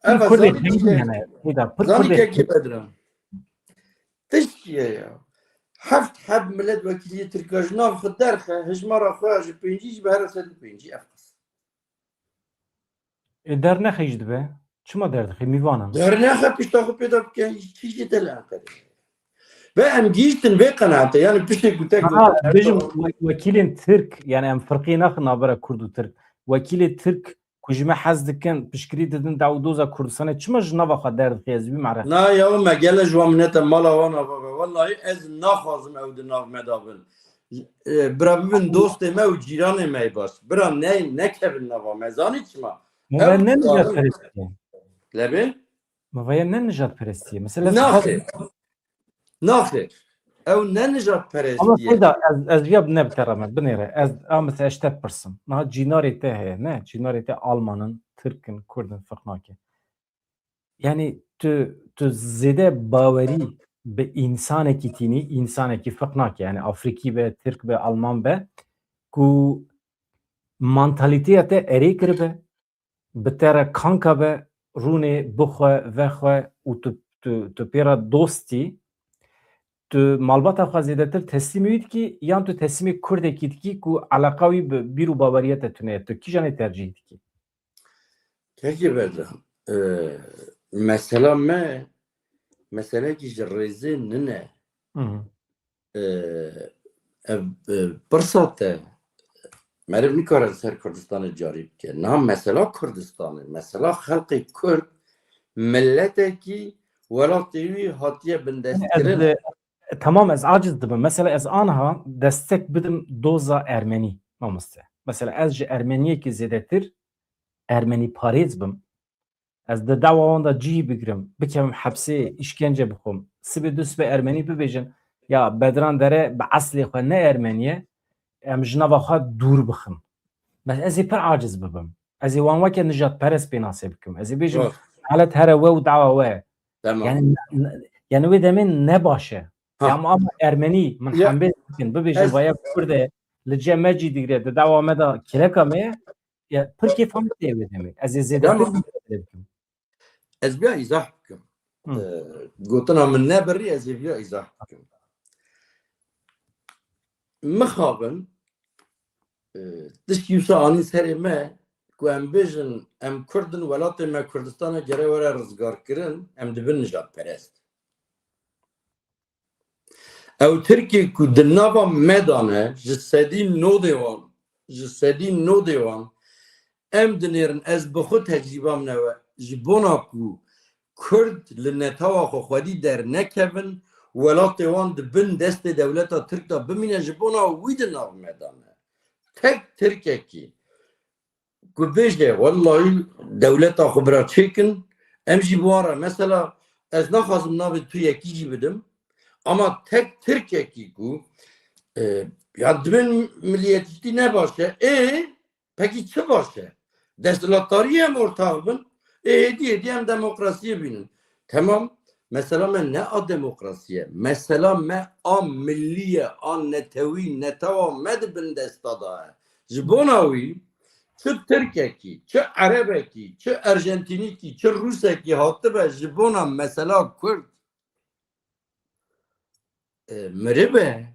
Kurdê ev hemî hene, Seyda, pir zanî Kurdê kekê Bedran. Tişt çi ye ya? Heft heb milletvekiliyê Tirka ji nav xwe derxe, hejmara xwe ya ji pêncî jî bi here sed û pêncî ev qas. E, dernexe jî dibe. Çima derdixê mîvanan? Dernexe pişta xwe pêda bike, çi jê te li Enqerê. Ve em gihîştin vê qenaete, yani piştê ku te Aha, gote, bêjim, we-, wekîlên Tirk, yani em firqiyê naxin navbera Kurd û Tirk. Wekîlê Tirk ku ji me hez dikin, piştgirî didin dewdoza Kurdistanê, çima ji nava xwe derdixê, ez wî mere? Na ya me gele ji wan minete mala wan ava be. Wellahî ez naxwazim ew di nav me de bin. E, bira bibin dostê me û cîranê me yê baş. Bira ne, nekevin nava me. Zanî çima? Move ne nijadperestî ye? Lebê? Move ne nijadperestî ye? Mesela Naxê. Naxêr. Ew ne nijadperestî ye. Ama Seyda, ez, ez viya ne bi te re me, binêre. Ez, a mesela ez te pirsim. Niha cînarê te heye, ne? Cînarê te Alman in, Tirk in, Kurd in, firq nake. Yani tu, tu zêde bawerî bi însanekî tînî, însanekî firq nake. Yani Afrîkî be, Tirk be, Alman be, ku mantalîteya te erê kiribe, bi te re kanka be, rûnê, bixwe, vexwe û tu, tu, tu pê re dostî, tu malbata xwe zêdetir teslîmê wî dikî, yan tu teslîmê Kurdekî dikî ku eleqa wî bi bîr û baweriya te tune ye, tu kîjanê tercîh dikî? Kekê Bedran, e, mesela me, meselekî ji rêzê nine. Hı hı. E, ev, e, pirsa te, meriv nikare li ser Kurdistanê carî bike. Niha mesela Kurdistanê, mesela xelkê Kurd, miletekî welatê wî hatiye bindestkirin. Ez, Tamam, ez aciz dibim. Mesela ez aniha destek bidim doza Ermenî, mamoste. Mesela ez ji Ermeniyekî zêdetir Ermenî parêz bim. Ez di dawa wan de cihî bigrim, bikevim hepsê, îşkence bixwim. Sibê du sibê Ermenî bibêjin, ya Bedran Dere bi eslê xwe ne Ermenî ye, em ji nava xwe dûr bixin. Bes ez ê pir aciz bibim. Ez ê wan weke nijadperest pênasê bikim. Ez ê bêjim, Rast. Helet here we û dawa we. Tamam. Yani, ne- yani wê demê ne baş e. Ha. Ya ama, ama Ermenî, min Ya. hembêz bikin, bibêjin Ez- vaya Kurd e, li cem me cî digre, di dawa me de kireka me ye. Ya, pir kêfa min tê wê demê. Ez ê zêdetir Tamam. zêdetir bikim. Ez biya îzah bikim. Hı. Ee, gotina min nebirî, ez ê biya îzah bikim. Mixabin, e, tişkî wisa anî serê me, ku em bêjin, em Kurd in, welatê me Kurdistan e, gere were rizgarkirin, em dibin nijadperest. Ew Tirkê ku di nava me de ne, ji sedî nodê wan, ji sedî nodê wan, em dinêrin, ez bi xwe tecrîba min e we, ji bona ku Kurd li netewa xwe xwedî dernekevin, welatê wan di bin destê dewleta Tirk de bimîne, ji bona wî di nav me de ne. Tek Tirkekî ku bêje, wellahî dewleta xwe bira çêkin, em jî bi wan re, mesela, ez naxwazim navê tu yekî jî bidim, ama tek Tirkekî ku, e, ya dibên miliyetçîtî ne baş e, ê, pekî çi baş e? Desthilatdariyê em ortax bin, ê, hêdî hêdî em demokrasiyê bînin. Temam, mesela me ne a demokrasî ye. Mesela me a millî ye, a netewî, netewa me di bin desta de ye. Ji bona wî çi Tirkekî, çi Erebekî, çi Arjentînîkî, çi Rûsekî hatibe ji bona mesela Kurd, e, miribe,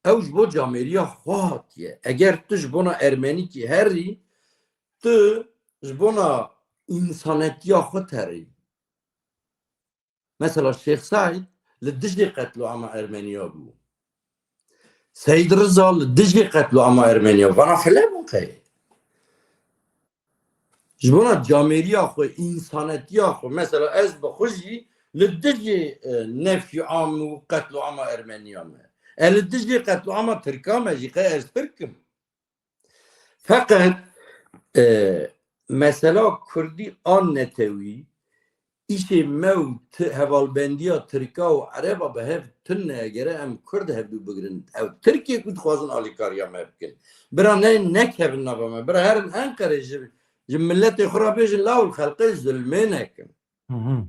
ew ji bo camêriya xwe hatiye. Eger tu ji bona Ermenîkî herî, tu ji bona însanetiya xwe terî. Mesela Şêx Seîd li dijî qetloama Ermeniya bû. Seîd Riza li dijî qetloama Ermeniya bû. Vana file bûn qey. Ji bona camêriya xwe, însanetiya xwe, mesela ez bi xwe jî li dijî, e, nefî am û qetloama Ermeniya me. E, li dijî qetloama Tirka me jî qey ez Tirk im. Feqet, e, mesela Kurdî an netewî, îşê me û ti-, hevalbendiya Tirka û Ereba bi hev tune, gere em Kurd hevdû bigrin. Ew Tirkê ku dixwazin alîkariya me bikin. Bira ne, nekevin nava me. Bira herin Enqerê ji, ji miletê xwe re bêjin, lawil xelqê zulmê nekin. Hı hı.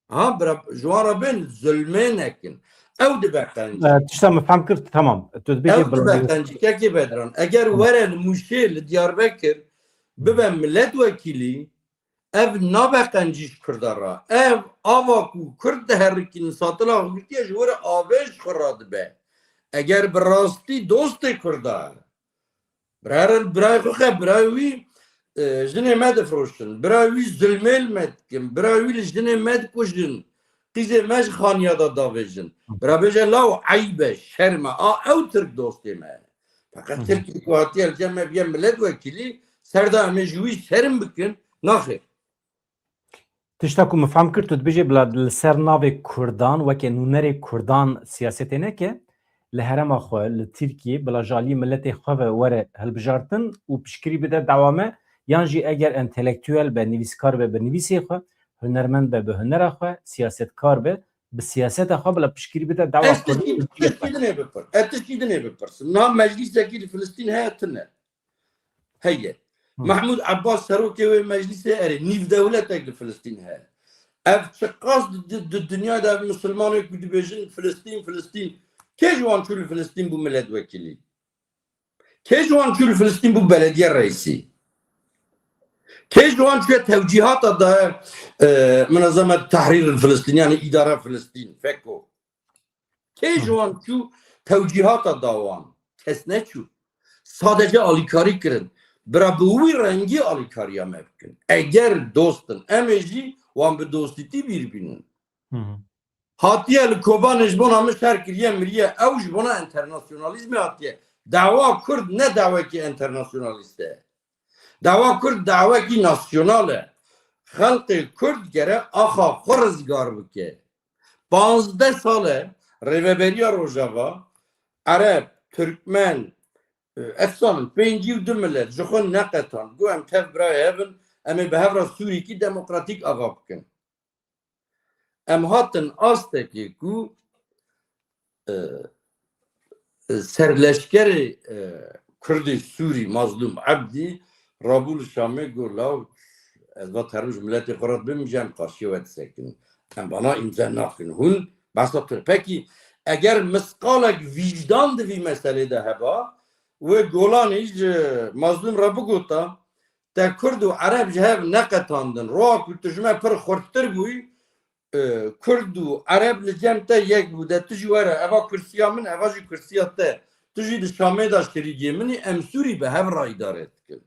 Ha, bira, ji wan re bên zulmê nekin. Ew dibe qencî. E, tişta min fehm kir, tamam. Tu dibêjî Ew dibe bila- qencî, kekê Bedran. Eger Tamam. were li Mûşê, li Diyarbekir, bibe milletvekîlî, ev nabe qencî ji Kurda re. Ev ava ku Kurd diherikînin, satila xwe girtiye, ji wir avê ji xwe re dibe. Eger bi rastî dostê Kurda, Bira, birayê xwe xe, birayê wî, e, jinê me difiroşin. Birayê wî zulmê li me dikin. Birayê wî li jinê me dikujin. Qîzê me ji xaniya de davêjin. Bira bêje, law eyb e, şerm e. A, ew Tirk dostê me. Feqet Hı hı. Tirkî ku hatiye li cem me biye milet wekîlî, ser de em ê ji wî şerm bikin. Naxêr. Tişta ku min fehm kir, tu dibêjê bila li ser navê Kurdan, weke nûnerê Kurdan siyasetê neke, li herêma xwe, li Tirkiyê, bila ji aliyê miletê xwe ve were hilbijartin û piştgirî bide dawa me, yan jî eger entelektuel be, nivîskar be, bi nivîsê xwe, hunermend be, bi hunera xwe, siyasetkar be, bi siyaseta xwe bila piştgirî bide dawa Ez tişkî, Kurdî. tişkî dinê bipir-, ez tişkî dinê bipirsim. Niha meclîsekî li Filistîn heye, tune. Heye. Hı. Mehmûd Ebbas serokê wê meclîsê, erê, nîvdewletek li Filistîn heye. Ev çiqas di, di, di dinya de ev misilmanê ku dibêjin Filistîn, Filistîn. Kê ji wan çû li Filistîn bû miletvekîlî? Kê ji wan çû li Filistîn bû belediye reîsî? Kê ji wan çûye tewcîhata daye, e, Minezeme Tehrîr Filistîn, yani îdara Filistîn, feko? Kê ji wan çû tewcîhata da wan? Kes neçû. Sadece alîkarî kirin. Bira bi wî rengî alîkariya me bikin. Eger dost in, em ê jî wan bi dostîtî bîr bînin. Hı hı. Hatiye li Kobanê ji bona min şer kiriye, miriye. Ew ji bona enternasyonalîzmê hatiye. Dawa Kurd ne dawekî enternasyonalîst e. Dawa Kurd dawekî nasyonal e. Xelqê Kurd gere axa xwe rizgar bike. Panzdeh sal e Rêveberiya Rojava, Ereb, Tirkmen, e, ez zanim, pêncî û du milet ji xwe neqetan. Got, em tev birayê hev in, em ê bi hev re Sûrîkî demokratîk ava bikin. Em hatin astekê ku, e, e, serleşkerê, e, Kurdê Sûrî Mazlûm Ebdî rabû li Şamê got, law, ez va terim ji miletê xwe re dibim, ji em qarşiyê we disekinin. Em vana îmze nakin. Hûn behsa Tir-, pekî eger misqalek vîjdan di vî meselê de heba, wê Golanî ji Mazlûm re bigota, te Kurd û Ereb ji hev neqetandin. Roa ku tu ji me pir xurttir bûyî, e, Kurd û Ereb li cem te yek bû. De tu jî were, eva kursiya min, eva jî kursiya te. Tu jî di Şamê de şirîgê min î, em Sûrî bi hev re îdare dikin.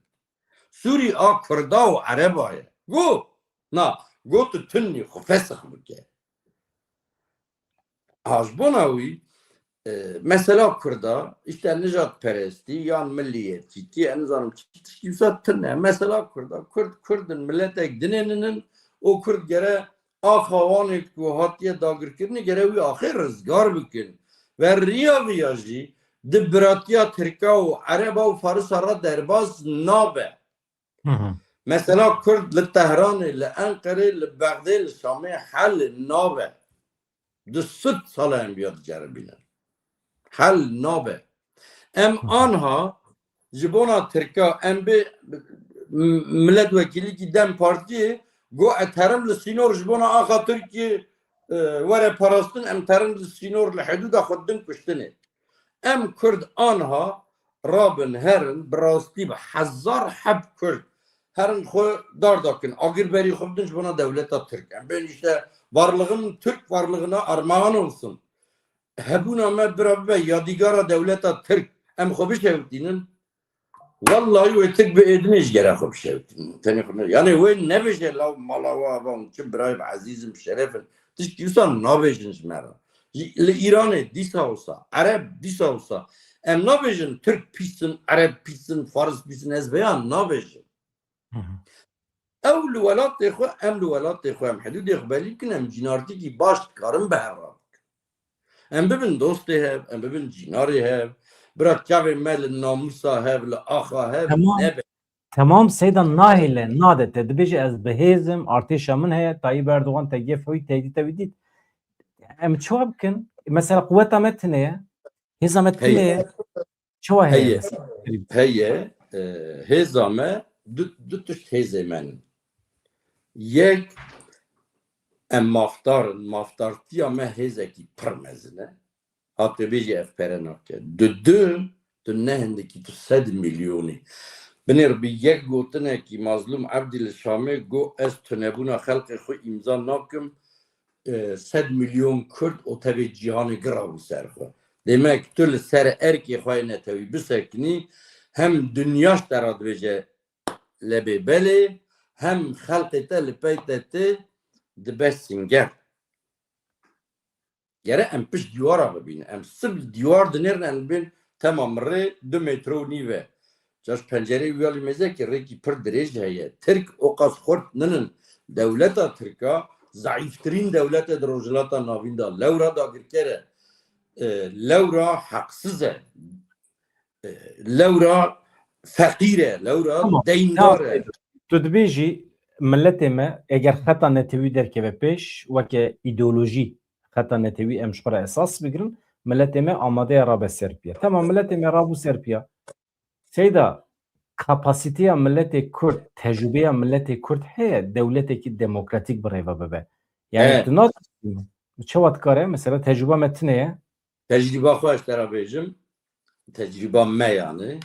Sûrî a Kurda û Ereba ye. Got, na, got tu tunî xwe fesix bike. Ha, ji bona wî, e, mesela Kurda, işte nijadperestî yan milliyetçîtî, ez nizanim çi tiştî wisa tune. Mesela Kurda, Kurd, Kurd in, miletek dinê nînin û Kurd gere axa Wanê ku hatiye dagirkirinê gere wî axê rizgar bikin. Ve riya viya jî di biratiya Tirka û Ereba û Farisa re derbas nabe. Hı hı. Mesela Kurd li Tehranê, li Enqerê, li Bexdê, li Şamê hel nabe. Di sed sala em viya diceribînin. Hel nabe. Em Hı hı. anha ji bona Tirka, em bê m-, milletvekîlîkî DEM Partiyê got, e, terim li sînor ji bona axa Tirkiyê, e, were parastin, em terim li sînor li hidûda xwe din kuştinê. Em Kurd anha rabin herin, bi rastî bi hezar heb Kurd herin xwe dar dakin, agir berî xwe bidin ji bona dewleta Tirk. Em bên işte varlığım Türk varlığına armağan olsun. Hebûna me bira bibe yadîgara dewleta Tirk. Em xwe bişewitînin. Wallahî wê Tirk bi êdinê ji gere xwe bişewitînin. Tenê xwe ne-, yanê wê nebêje law mala we ava hûn çi birayê bi ezîz in, bi şeref in. Tişkî wisa nabêjin ji me re. Ji, li Îranê dîsa wisa, Ereb dîsa wisa. Em nabêjin Tirk pîs in, Ereb pîs in, Faris pîs in, ez vêya nabêjim. Hı hı. Ew li welatê xwe, em li welatê xwe, em hidûdê xwe belî bikin, em cînartîkî baş dikarin bi hev re bikin. Em bibin dostê hev, em bibin cînarê hev, bira çavê me li namûsa hev, li axa hev Tamam. nebe. Tamam Seyda, nahêle, nade te dibêje ez bi hêz im, artêşa min heye, Tayyip Erdogan te gef xwe wî tehdîta wî dît. Em çawa bikin? Mesela quweta me tune ye, hêza me tune Heye. ye. Çawa heye Heye. mesela? Heye, e, hêza me du, du tişt hêzê me ne. Yek, em mafdar in, mafdartiya me hêzekî pir mezin e. Ha tu bêjî ev pere nake. Di du, tu ne hindikî, tu sed milyonî. Binêr bi yek gotinekî Mazlûm Ebdî li Şamê got, ez tunebûna xelkê xwe îmza nakim, e, sed milyon Kurd û tevê cîhanê girabû ser xwe. Demek tu li ser erkê xwe yê netewî bisekinî, hem dinya ji te re dibêje lebê belê, hem xelkê te li pey te tê dibe singer. Gere em pişt dîwara bibînin. Em sib li dîwar dinêrin, em dibên tema min rê du metre û nîv e. Ca ji pencereyê wî alî mêzekî rêkî pir dirêj heye. Tirk o qas xurt ninin. Dewleta Tirka zayîftirîn dewlet e di Rojhilata Navîn de. Lewra dagirker e. E, lewra heqsiz e. E, lewra feqîr e. Lewra Tamam. deyndar e. Tamam. Tu dibêjî miletê me eger xeta netewî derkeve pêş, weke îdeolojî xeta netewî em ji xwe re esas bigirin, miletê me amade ye rabe ser piya. Tamam, miletê me rabû ser piya. Seyda, kapasiteya miletê Kurd, tecrûbeya miletê Kurd heye dewletekî demokratîk bi rêve bibe? Yani He. tu nat-, çawa dikare? Mesela tecrûba me tune ye. Tecrûba xwe ez te re bêjim. Tecrûba me yani.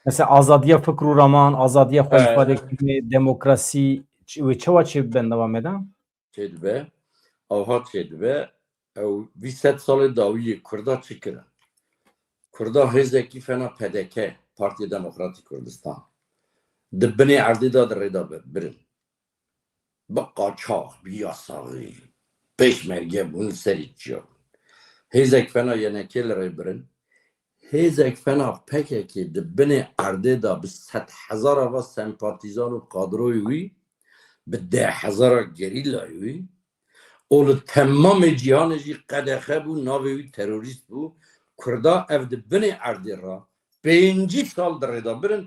Mesela azadiya fikr û raman, azadiya xwe He. îfade kirinê, demokrasî, ç-, wê çawa çê bibe nava me de? Çêdibe, awha çêdibe, ew vî sed salê dawî yê Kurda çi kirin? Kurda hêzekî fena P D K, Partiya Demokratîk Kurdistan. Di binê erdê de di rê de bi-, birin. Bi qaçax, bi yasaxî, pêşmerge bûn serî çiya bûn. Hêzek fena Y N K li rê birin. Hêzek fena P K K di binê erdê de bi sed hezara va sempatîzan û kadroyê wî, bi deh hezara gerîlayê wî û li temamê cîhanê jî qedexe bû, navê wî terorîst bû. Kurda ev di binê erdê re pêncî sal di rêda birin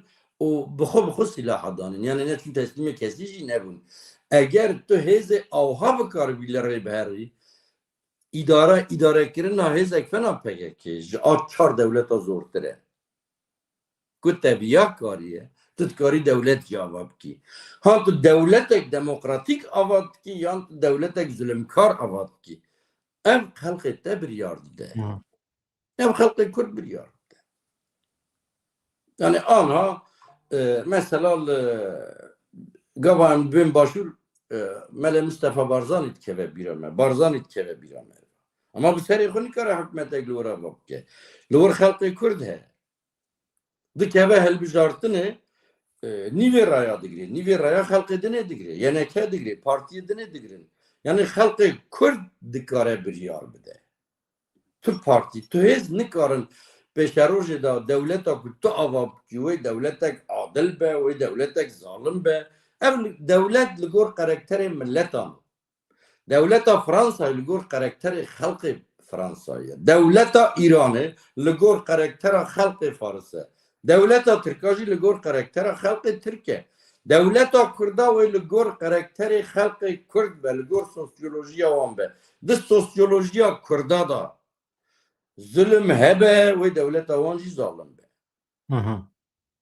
û bi xwe bi xwe sîlaha danin. Yani neçûn teslîmê kesî jî nebûn. Eger tu hêzê awha bikaribî li rê biherî, îdare, îdarekirina hêzek fena P K K ji a çar dewleta zortir e. Ku te viya kariye, tu dikarî dewlet jî ava bikî. Ha tu dewletek demokratîk ava dikî yan tu dewletek zulmkar ava dikî. Ev xelqê te biryar dide. Hı. Ev xelqê Kurd biryar dide. Yani anha, e, mesela li gava em bên başûr, e, Mele Mustafa Barzanî dikeve bîra me. Barzanî dikeve bîra me. Ama bi serê xwe nikare hikûmetek li wir ava bike. Li wir xelqê Kurd heye. Dikeve hilbijartinê, e, nîvê raya digire. Nîvê raya xelqê dinê digire. Y N K digire. Partiyê dinê digirin. Yani xelqê Kurd dikare biryar bide. Tu partî, tu hêz nikarin pêşerojê de dewleta ku tu ava bikî, wê dewletek adil be, wê dewletek zalim be. Ev li, dewlet li gor karakterê miletan. Dewleta Fransayê li gor karakterê xelqê Fransayê ye. Dewleta Îranê li gor karaktera xelqê Faris e. Dewleta Tirka jî li gor karaktera xelqê Tirk e. Dewleta Kurda wê li gor karakterê xelqê Kurd be, li gor sosyolojiya wan be. Di sosyolojiya Kurda de zulm hebe, wê dewleta wan jî zalim be. Hı hı.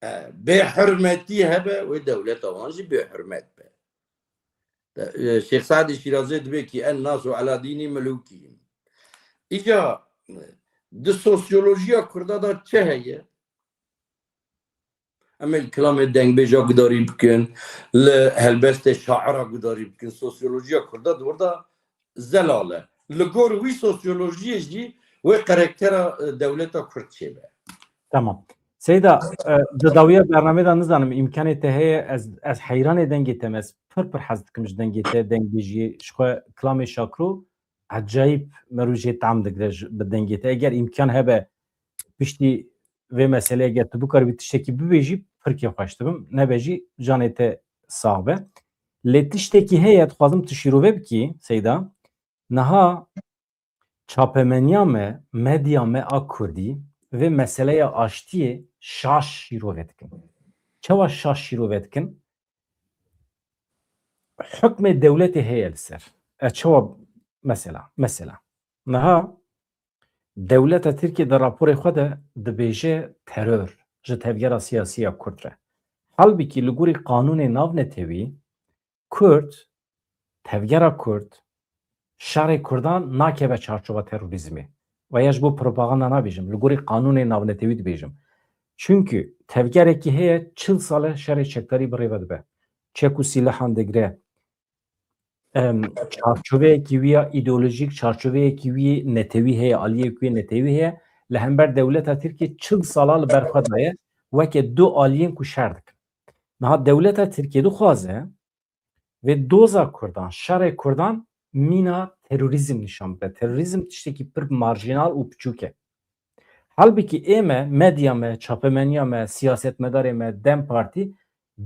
E, bêhurmetî hebe, wê dewleta wan jî bêhurmet be. E, Şêx Sadê Şîrazê dibê ki en nasu ala dînî milûkî. Îca, e, di sosyolojiya Kurda da çi heye? Em ê li kilamê dengbêja gudarî bikin, li helbestê şaira gudarî bikin. Sosyolojiya Kurda di wir de zelal e. Li gor wî sosyolojiyê jî wê karaktera, e, dewleta Kurd çêbe. Tamam. Seyda, e, di dawiya bernamê de nizanim îmkanê te heye, ez, ez heyranê dengê te me, ez pir pir hez dikim ji dengê te, dengbêjiyê, ji xwe kilamê Şakro ecayîb me rû jê tam digire ji, bi dengê te. Eger îmkan hebe piştî vê meseleyê eger tu bikaribî tiştekî bibêjî, pir kêfxweş dibim. Nebe jî canê te sax be. Lê tiştekî heye, dixwazim tu şîrove bikî, Seyda. Niha çapemeniya me, medya me a kurdî vê meseleya aştiyê şaş şîrove dikin. Çawa şaş şîrove dikin? Hukmê dewletê heye li ser. E, çawa mesela? Mesela. Niha dewleta Tirkiye di raporê xwe de dibêje teror ji tevgera siyasî ya Kurd re. Halbikî li gorî qanûnê navnetewî Kurd, tevgera Kurd, şerê Kurdan nakeve çarçova terorîzmê. Ve ya ji bo propaganda nabêjim, li gorî qanûnê navnetewî dibêjim. Çunkî tevgerekî heye çil sal e şerê çekdarî bi rê ve dibe. Çek û sîlehan digire. Em, çarçoveyekî wî ya îdeolojîk, çarçoveyekî wî netewî heye, aliyek wî netewî heye. Li hember dewleta Tirkiye çil sala li ber xwe daye, weke du aliyên ku şer dikin. Niha dewleta Tirkiye dixwaze vê doza Kurdan, şerê Kurdan mîna terorîzm nîşan bide. Terorîzm tiştekî pir marjînal û piçûk e. Halbikî ê me, medya me, çapemeniya me, siyasetmedarê me, DEM Partî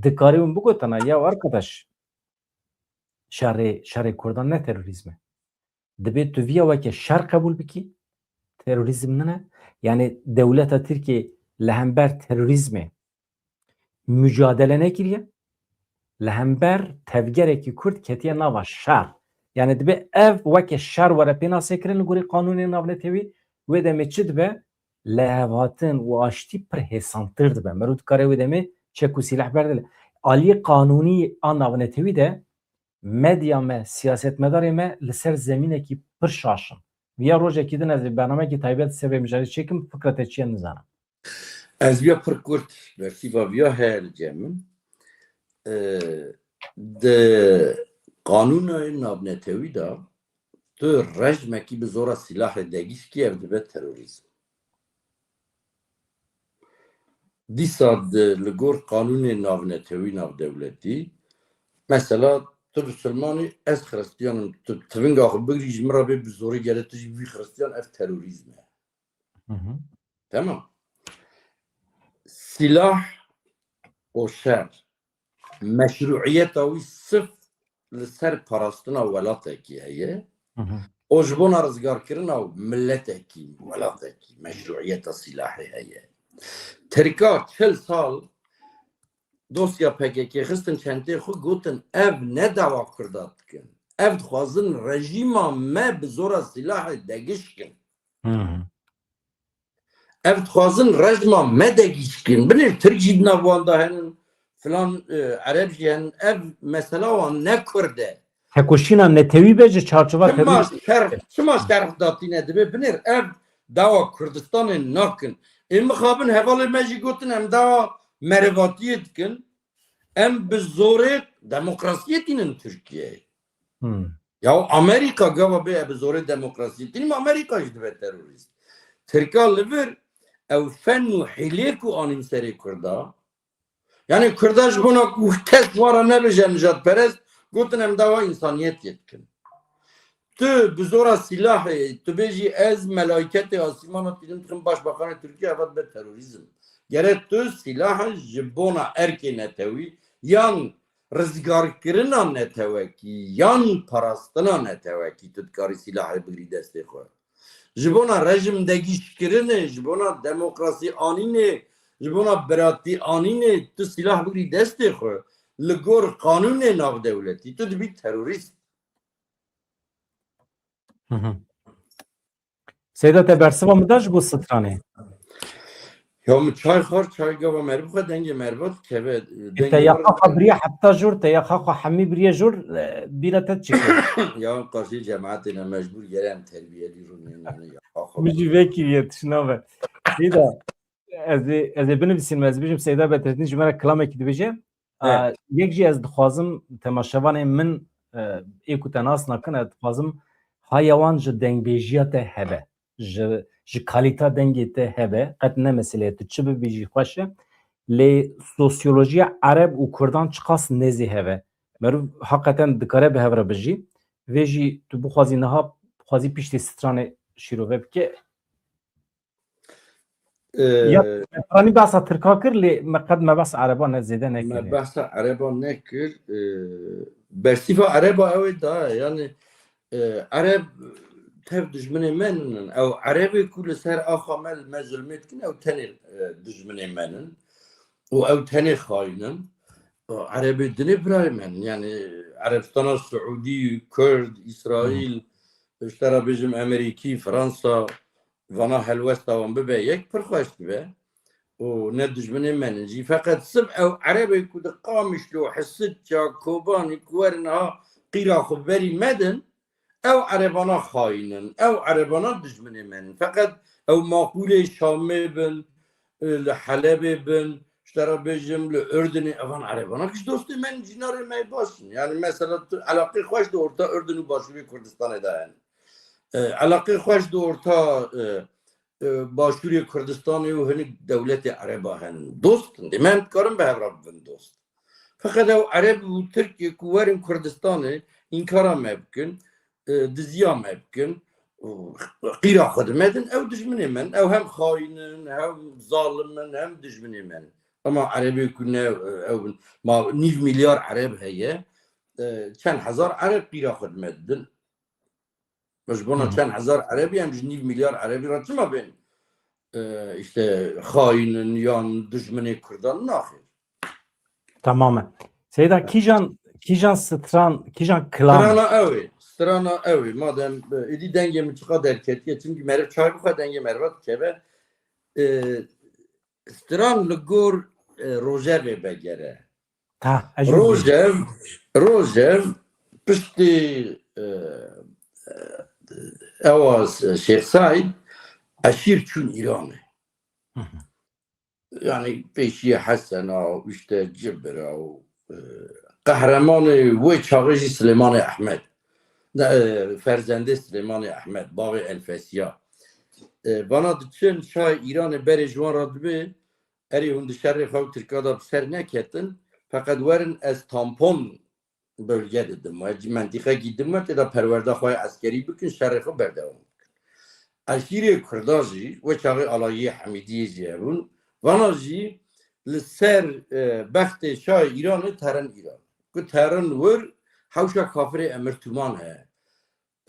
dikarîbin bigotana, ya arkadaş, şerê, şerê Kurdan ne terorîzm e. Dibê tu viya weke şer qebûl bikî, terorîzm nine. Yani dewleta Tirkiye li hember terorîzmê mucadele nekiriye, li hember tevgerekî Kurd ketiye nava şer. Yani dibe ev weke şer were pênasekirin li gorî qanûnê navnetewî, wê demê çi dibe? Lihevhatin û aştî pir hêsantir dibe. Meriv dikare wê demê çek û sîleh berdile. Aliyê qanûnî a navnetewî de medya me, siyasetmedarê me li ser zemînekî pir şaş in. Viya rojekî din ez ê bernameyekî taybet ser vê mijarê çêkim, fikra te çi ye nizanim. Ez viya pir kurt, bersîva viya heye li cem min. Ee, di qanûnayê navnetewî de tu rejmekî bi zora sîlahê degîst kî, ev dibe terorîzm. Dîsa di, li gor qanûnê navnetewî navdewletî, mesela tu bisilman î, ez xiristiyan im, tu tivinga xwe bigirî ji min re bê bi zorê gere tu jî bibî xiristiyan, ev terorîzm e. Hı hı. Tamam. Sîlah û şer meşruiyeta wî sif li ser parastina welatekî heye. Hı hı. O ji bona rizgarkirina miletekî, welatekî, meşruiyeta silahê heye. Tirka çil sal dosya P K K xistin çentê xwe, gotin ev ne dawa Kurda dikin. Ev dixwazin rejîma me bi zora silahê degiş kin. Hı hı. Ev dixwazin rejma me degîş kin. Binêr Tirk jî di nav wan de henin, filan, e, Ereb jî henin. Ev mesela wan ne Kurd e. Tekoşîna netewî be ji çarçova Çima tevî şerh, çima şerh datîne dibe? Binêr ev dawa Kurdistanê nakin. Ê mixabin hevalê me jî gotin em dawa merivatiyê dikin. Em bi zorê demokrasiyê tînin Tirkiyeyê. Hmm. Ya Amerîka gava bê e bi zorê demokrasiyê tînim, Amerîka jî dibe terorîst. Tirka li vir ew fen û hîlê ku anîn serê Kurda, yani Kurda ji bona ku kes wan re nebêje nijadperest, gotin em dawa însaniyetê dikin. Tu bi zora silahê, tu bêjî ez melayketê asîmana tînim dikim başbakanê Tirkiye, eva dibe terorîzm. Gerek tu silaha ji bona erkê netewî yan rizgarkirina netewekî yan parastina netewekî tu dikarî silahê bigirî destê xwe. Ji bona rejim degîşkirinê, ji bona demokrasî anînê, ji bona biratî anînê tu silah bigirî destê xwe, li gor qanûnê navdewletî tu dibî terorîst. Hı hı. Seyda, te bersiva min da ji bo stranê. Ya min çay xwar, çay gava me bixwe, dengê me re dikeve. E, te dengê ya me re xaxa biriye heta jor, te ya xaxa hemî biriye jor, e, bîra te çi kir? Ya qarşî cemaetê ne mecbûr gere em terbiyelî rûnê, yani ya xaxa Min jî vekî yetişina ve. Seyda, ez ê, ez ê binivîsînim, ez bêjim Seyda Bedreddîn ji me re kilamekî dibêje. He. A, yek jî ez dixwazim temaşevanên min, e, ê ku te nas nakin, ez dixwazim haya wan ji dengbêjiya te hebe, ji, ji kalîta dengê te hebe, qet ne meseleye tu çi bibî jî xweş e. Lê sosyolojiya Ereb û Kurdan çiqas nêzî hebe. Meriv heqeten dikare bi hev re bijî. Vê jî tu bixwazî niha, bixwazî piştî stranê şîrove bike. Ee, Ya, Piranî behsa Tirka kir, lê me qet me behsa Ereba ne, zêde nekir. Me behsa Ereba nekir. Ee, bersîfa Ereba ew ê da, yani, e, Ereb tev dijminê me nin. Ew Erebê ku li ser axa me, li me zulmê dikin, ew tenê, e, dijminê me nin. Û ew tenê xayîn in. Erebê dinê birayê me nin. Yani Erebistana Siûdî, Kurd, Îsraîl, Hmm. ji te re bêjim Amerîkî, Fransa, vana helwesta wan bibe yek pir xweş dibe. Û ne dijminê me nin jî. Feqet sib ew Erebê ku di Qamişlo, Hisitça, Kobanî ku werin ha qîra xwe berî me din, ew Erebana xayîn in, ew Erebana dijminê me nin. Feqet ew maqûlê Şamê bin, e, li Helebê bin, ji te re bêjim li Urdinê, evan Erebana giş dostê me nin, cînarê me yê baş in. Yani mesela tu elaqê xweş di orta Urdin û Başûrê Kurdistanê de hene. E, elaqê xweş di orta, e, e, Başûrê Kurdistanê û hinek dewletê Ereba hene. Dost in. Dê me em dikarin bi hev re bibin dost. Feqet ew Ereb û Tirkê ku werin Kurdistanê înkara me bikin, e, diziya me bikin, û qîra xwe di me din, ew dijminê me in. Ew hem xayîn in, hem zalim in, hem dijminê me in. Ema Erebê ku ne, e, ew bin, ma nîv milyar Ereb heye, e, çend hezar Ereb qîra xwe di me didin. Ji bona Hı hı. çend hezar Erebî em ji nîv milyar Erebî re çima bên, e, işte xayîn in yan dijminê Kurdan? Naxêr. Tamamen. Seyda, kîjan, kîjan stran, kîjan kilam? Strana ew ê. Strana ew ê. Madem, e, êdî dengê min çiqa derketiye, çimkî meriv çay bixwe dengê meriva dikeve. E, stran li gor, e, rojevê vegere. Ha, ez jî Rojev, Rojev piştî, e, e, ewa Şêx Saîd eşîr çûn Îranê. Hı hı. Yani pêşiyê Hesena û işte Cibira û, e, qehremanê wê çaxê jî Silêmanê Ehmed. Ne, e, ferzendê Silêmanê Ehmed, Baxê Elfesiya. E, vana diçin şahê Îranê berê ji wan re dibê, erê hûn di şerê xwe û Tirka de bi ser neketin, feqet werin ez tampon bölge didim we, mentîqekî dim we, tê de perwerda xwe ya eskerî bikin, şerê xwe berdewam bikin. Eşîrê Kurda jî, wê çaxê alayiyê Hemîdiyê jî hebûn, vana jî li ser, e, bextê şahê Îranê terin Îran. Ku terin wir, hewşa kafirê Emir Tuman heye.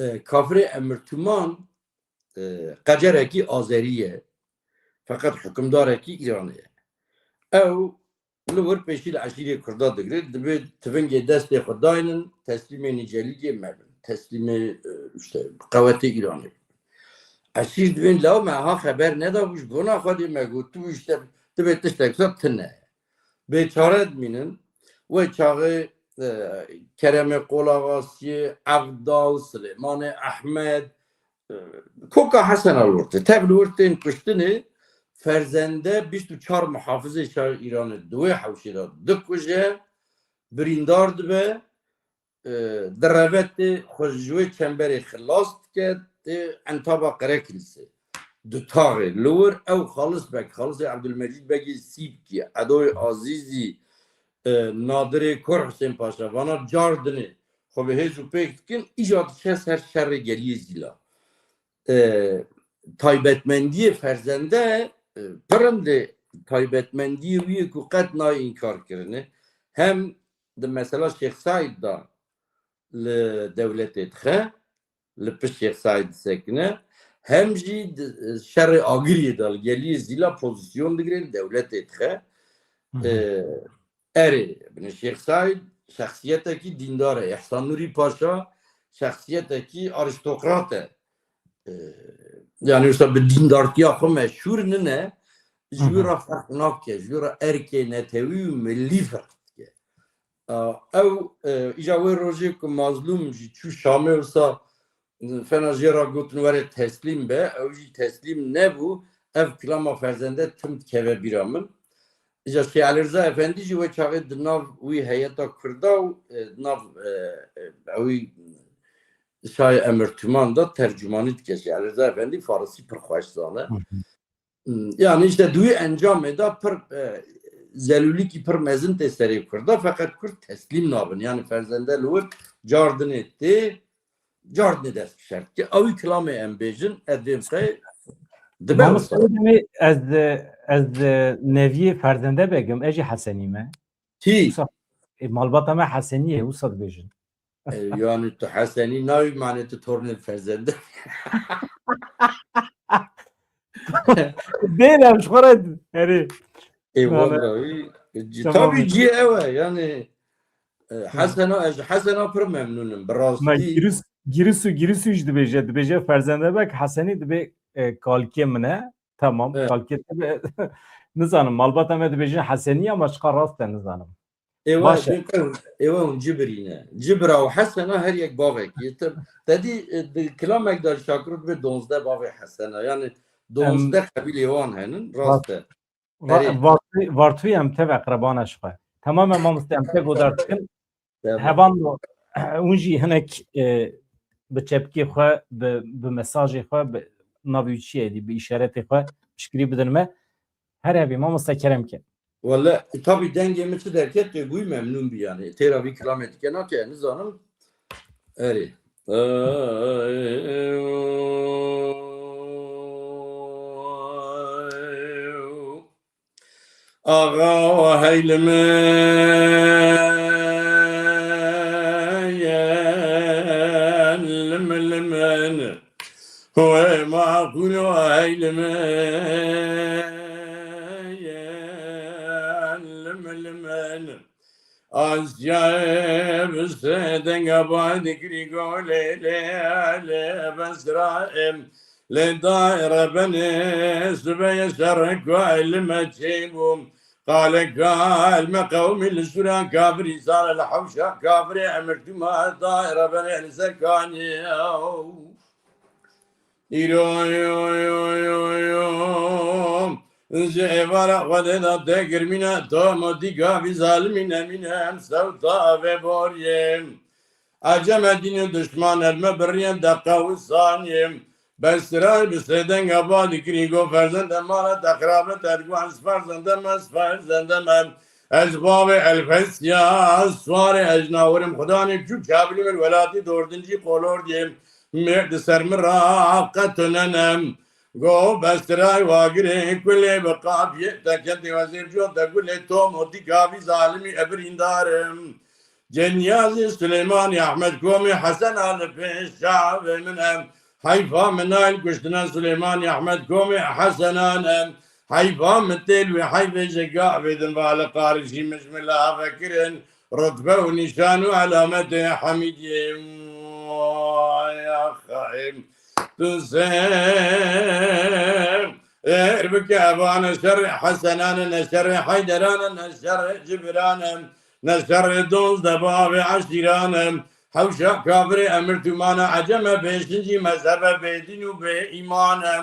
e, kafirê Emirtuman, e, qecerekî Azerî ye. Feqet hukimdarekî Îranê ye. Ew li wir pêşî li eşîrê Kurda digire, dibê tivingê destê xwe daynin, teslîmê Nîcelîgê mebin. Teslîmê, e, işte, qewetê Îranê bin. Eşîr dibên law me ha xeber nedabû, ji bona xwe dê me got, tu işte, dibê tiştek sa tune. Bêçare dimînin. Wê çaxê, e, Keremê Qolaxasiyê, Evdal, Silêmanê Ehmed, e, Koka Hesen al ortê. Tev li wir tên kuştinê, ferzende bîst û çar muhafizê şahê Îranê di wê hewşê de dikuje, birîndar dibe, e, direve tê xwe ji wê çemberê xilas dike, tê entaba Qerekilîsê. Di taxê li wir ew Xalis Beg, Xalisê Ebdulmecîd Begê Sîpkî, Edoyê Azîzî, e, Nadirê Kor Husên Paşa, vana cardinê xwe bi hêz û pêk dikin, îca diçe ser şerê geliyê Zîla. E, taybetmendiyê ferzende, e, pir in, lê taybetmendiyê wî ye ku qet nayê înkar kirine. Hem di mesela Şêx Seîd de li dewletê dixe, li pişt Şêx Seîd disekine, hem jî di şerê Agiriyê de li geliyê Zîla pozîsyon digire, li dewletê dixe. Hı hı. Ee, erê, binê Şêx Seîd şexsiyetekî dîndar e. Îhsan Nûrî Paşa şexsiyetekî arîstokrat e. Ee, yani wisa bi dîndartiya xwe meşhûr nine, ji wî Hı hı. re ferq nake, ji wî re erkê netewî û milî ferq dike. A, ew, e, îja wê rojê ku Mazlûm jî çû Şamê wisa, e, fena jê re gotin were teslîm be, ew jî teslîm nebû, ev kilama ferzende tim dikeve bîra min. Îja Şêx Elîrza Efendî jî wê çaxê di nav wî heyeta Kurda û, e, di nav, e, e, ewî Şahê Emirtuman de tercûmanî dike. Şêx Elîrza Efendî farisî pir xweş zane. Hı hı. Hmm, yani işte di wî encamê de pir, e, zelûlîkî pir mezin tê serê Kurda, feqet Kurd teslîm nabin. Yani ferzende li wir cardinê tê, cardinê dest bi şer dike. Ew kilamê em bêjin, ez dêm qey dibe Mamoste wisa. Demê ez, ez neviyê ferzende begim, ez jî Hesenî me. Kî? Wisa, e, malbata me Hesenî ye, wisa dibêjin. E, yani tu Hesenî nayî, mane tu tornê ferzende. Dêrem ji xwe re herê. E, Nane. Vallahi, ci-, Tamam. Tabii cî ew e, yani, e, Hı. Hesena, ez ji Hesena pir memnûn im, bi rastî. Na, Giris-, Giris û Giris û jî dibêje, dibêje ferzende bek Hesenî dibê, e, kalkê min e. Tamam, Evet. Kalkê te be, nizanim, malbata me dibêjin Hesenî ama çiqa rast e, nizanim. Êwa Baş e. Êwa hûn cibirî ne. Cibira û Hesena her yek bavekî. Te, te dî, e, di kilamek de Şakir dibe donzdeh bavê Hesena. Yani donzdeh Em, qebîlê wan henin, rast e. Va-, Erê. Vartû-, Vartûyê em tev eqrebana ji xwe. Tamam e mamoste, em te godar dikin. Tamam. Hevalno, hûn jî hinek, e, bi çepkê xwe, bi, bi mesajê xwe, bi navê wî çi ye dî, bi îşaretê xwe piştgirî bidin me. Her hebî, mamoste kerem ke. Wele, tabii dengê min çi derket, tu bûyî memnûn bî yani. Têra vî kilamê dike nake, nizanim. Erê. Axa hey li min, li min, li min. Wê maqûl hey li min, li min, li min. Asyayê bi sê denga bay dikirî golê lê lê besra em. Lê daye rebenê sibeyê şerê ku li me çêbû. Qale kal me qewmî li sûra kafirî sare li hewşa kafirê emir tûma daye rebenê li ser kanî. Îro, yo, yo, yo, yo. Ji êvara Xwedê de tê girmîne, to motîka vî zalimî nemîne, em sewta vê boriyê. Ecem e dîn û dişman, el me biriyen deqa û saniyê. Bestiray bi sêdenga ba dikirî, go ferzende mala te xirabe te diguhan, ez ferzende me, ez ferzende me. Ez bavê Elfesya, ez suarê, ez nawirim Xudanê çû çabilî min welatî dordinci qolordiyê. Mêr di ser min ra qet tune ne. Go bestiray wagirê kulê bi qafiyê te ketê wezêr cot de gulê to motîka vî zalimî e birîndarim. Ceniyazê Suleymanê Ehmed Komê Hesena li pêş çavê min e. Heyfa min nayl kuştina Suleymanê Ehmed Komê Hesenan e. Heyfa min têl wê heyfê ji gavê din va li qarişî min ji min lave kirin. Rutbe û nîşan û elametê Hemîdiyê. Vay axayê. Tu sê êr bike, eva ne şerê Hesenan e, ne şerê Heyderan e, ne şerê Cibiran e, ne şerê dozdeh bavê eşîran e. Hewşa kafirê emir tûmana ecem e, bêşincî mezhebe bêdîn û bê îman e.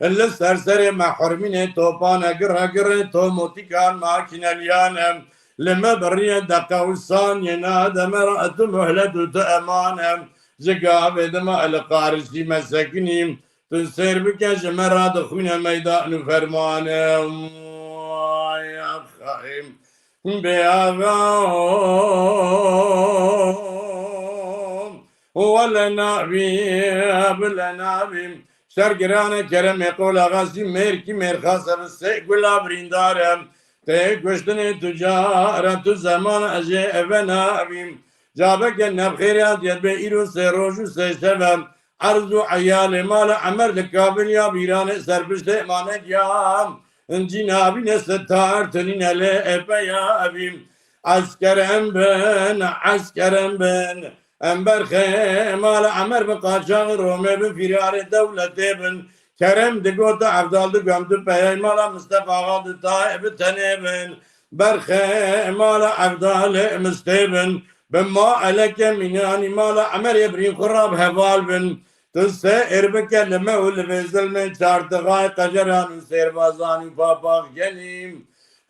Li ser serê me hurmînê topan e, gire girê tomotîkan makîneliyan e. Li me biriye deqe û saniyê, na deme ra tu muhlet û tu eman e. Ji gavê dima li qarişî me sekinî. Tu sêr bike ji me re dixwîne meydan û ferman e. Vay axayê. Bê axa wele nabî, bile nabî. Şer girane keremê qola xasî mêrkî mêrxas e bi sê gula birîndar e. Tê kuştinê tu cara tu zeman ez ê eve nabîm. Cabeke nevxêrê hatiyet bê îro sê roj û sê şev e. Erz û eyalê mala Emer li Kaviliya Bîranê serpiştê emanet ya. Incî nabîne sitar tinîne lê epeya evîm. Eskerem bin, eskerem bin. Em berxê mala Emer bin qaçaxê Romê bin fîrarê dewletê bin. Kerem digota Evdal digom du peyay mala Mistefa Xadi Tayê bi tenê bin. Berxê mala Evdalê Mistê bin. Bi ma eleke mînanî mala Emerê birîn xwe ra bi heval bin. Tu sê êr bike li me û li vê zilmê çartixayê qeceran û sêrbazan û papax gelî.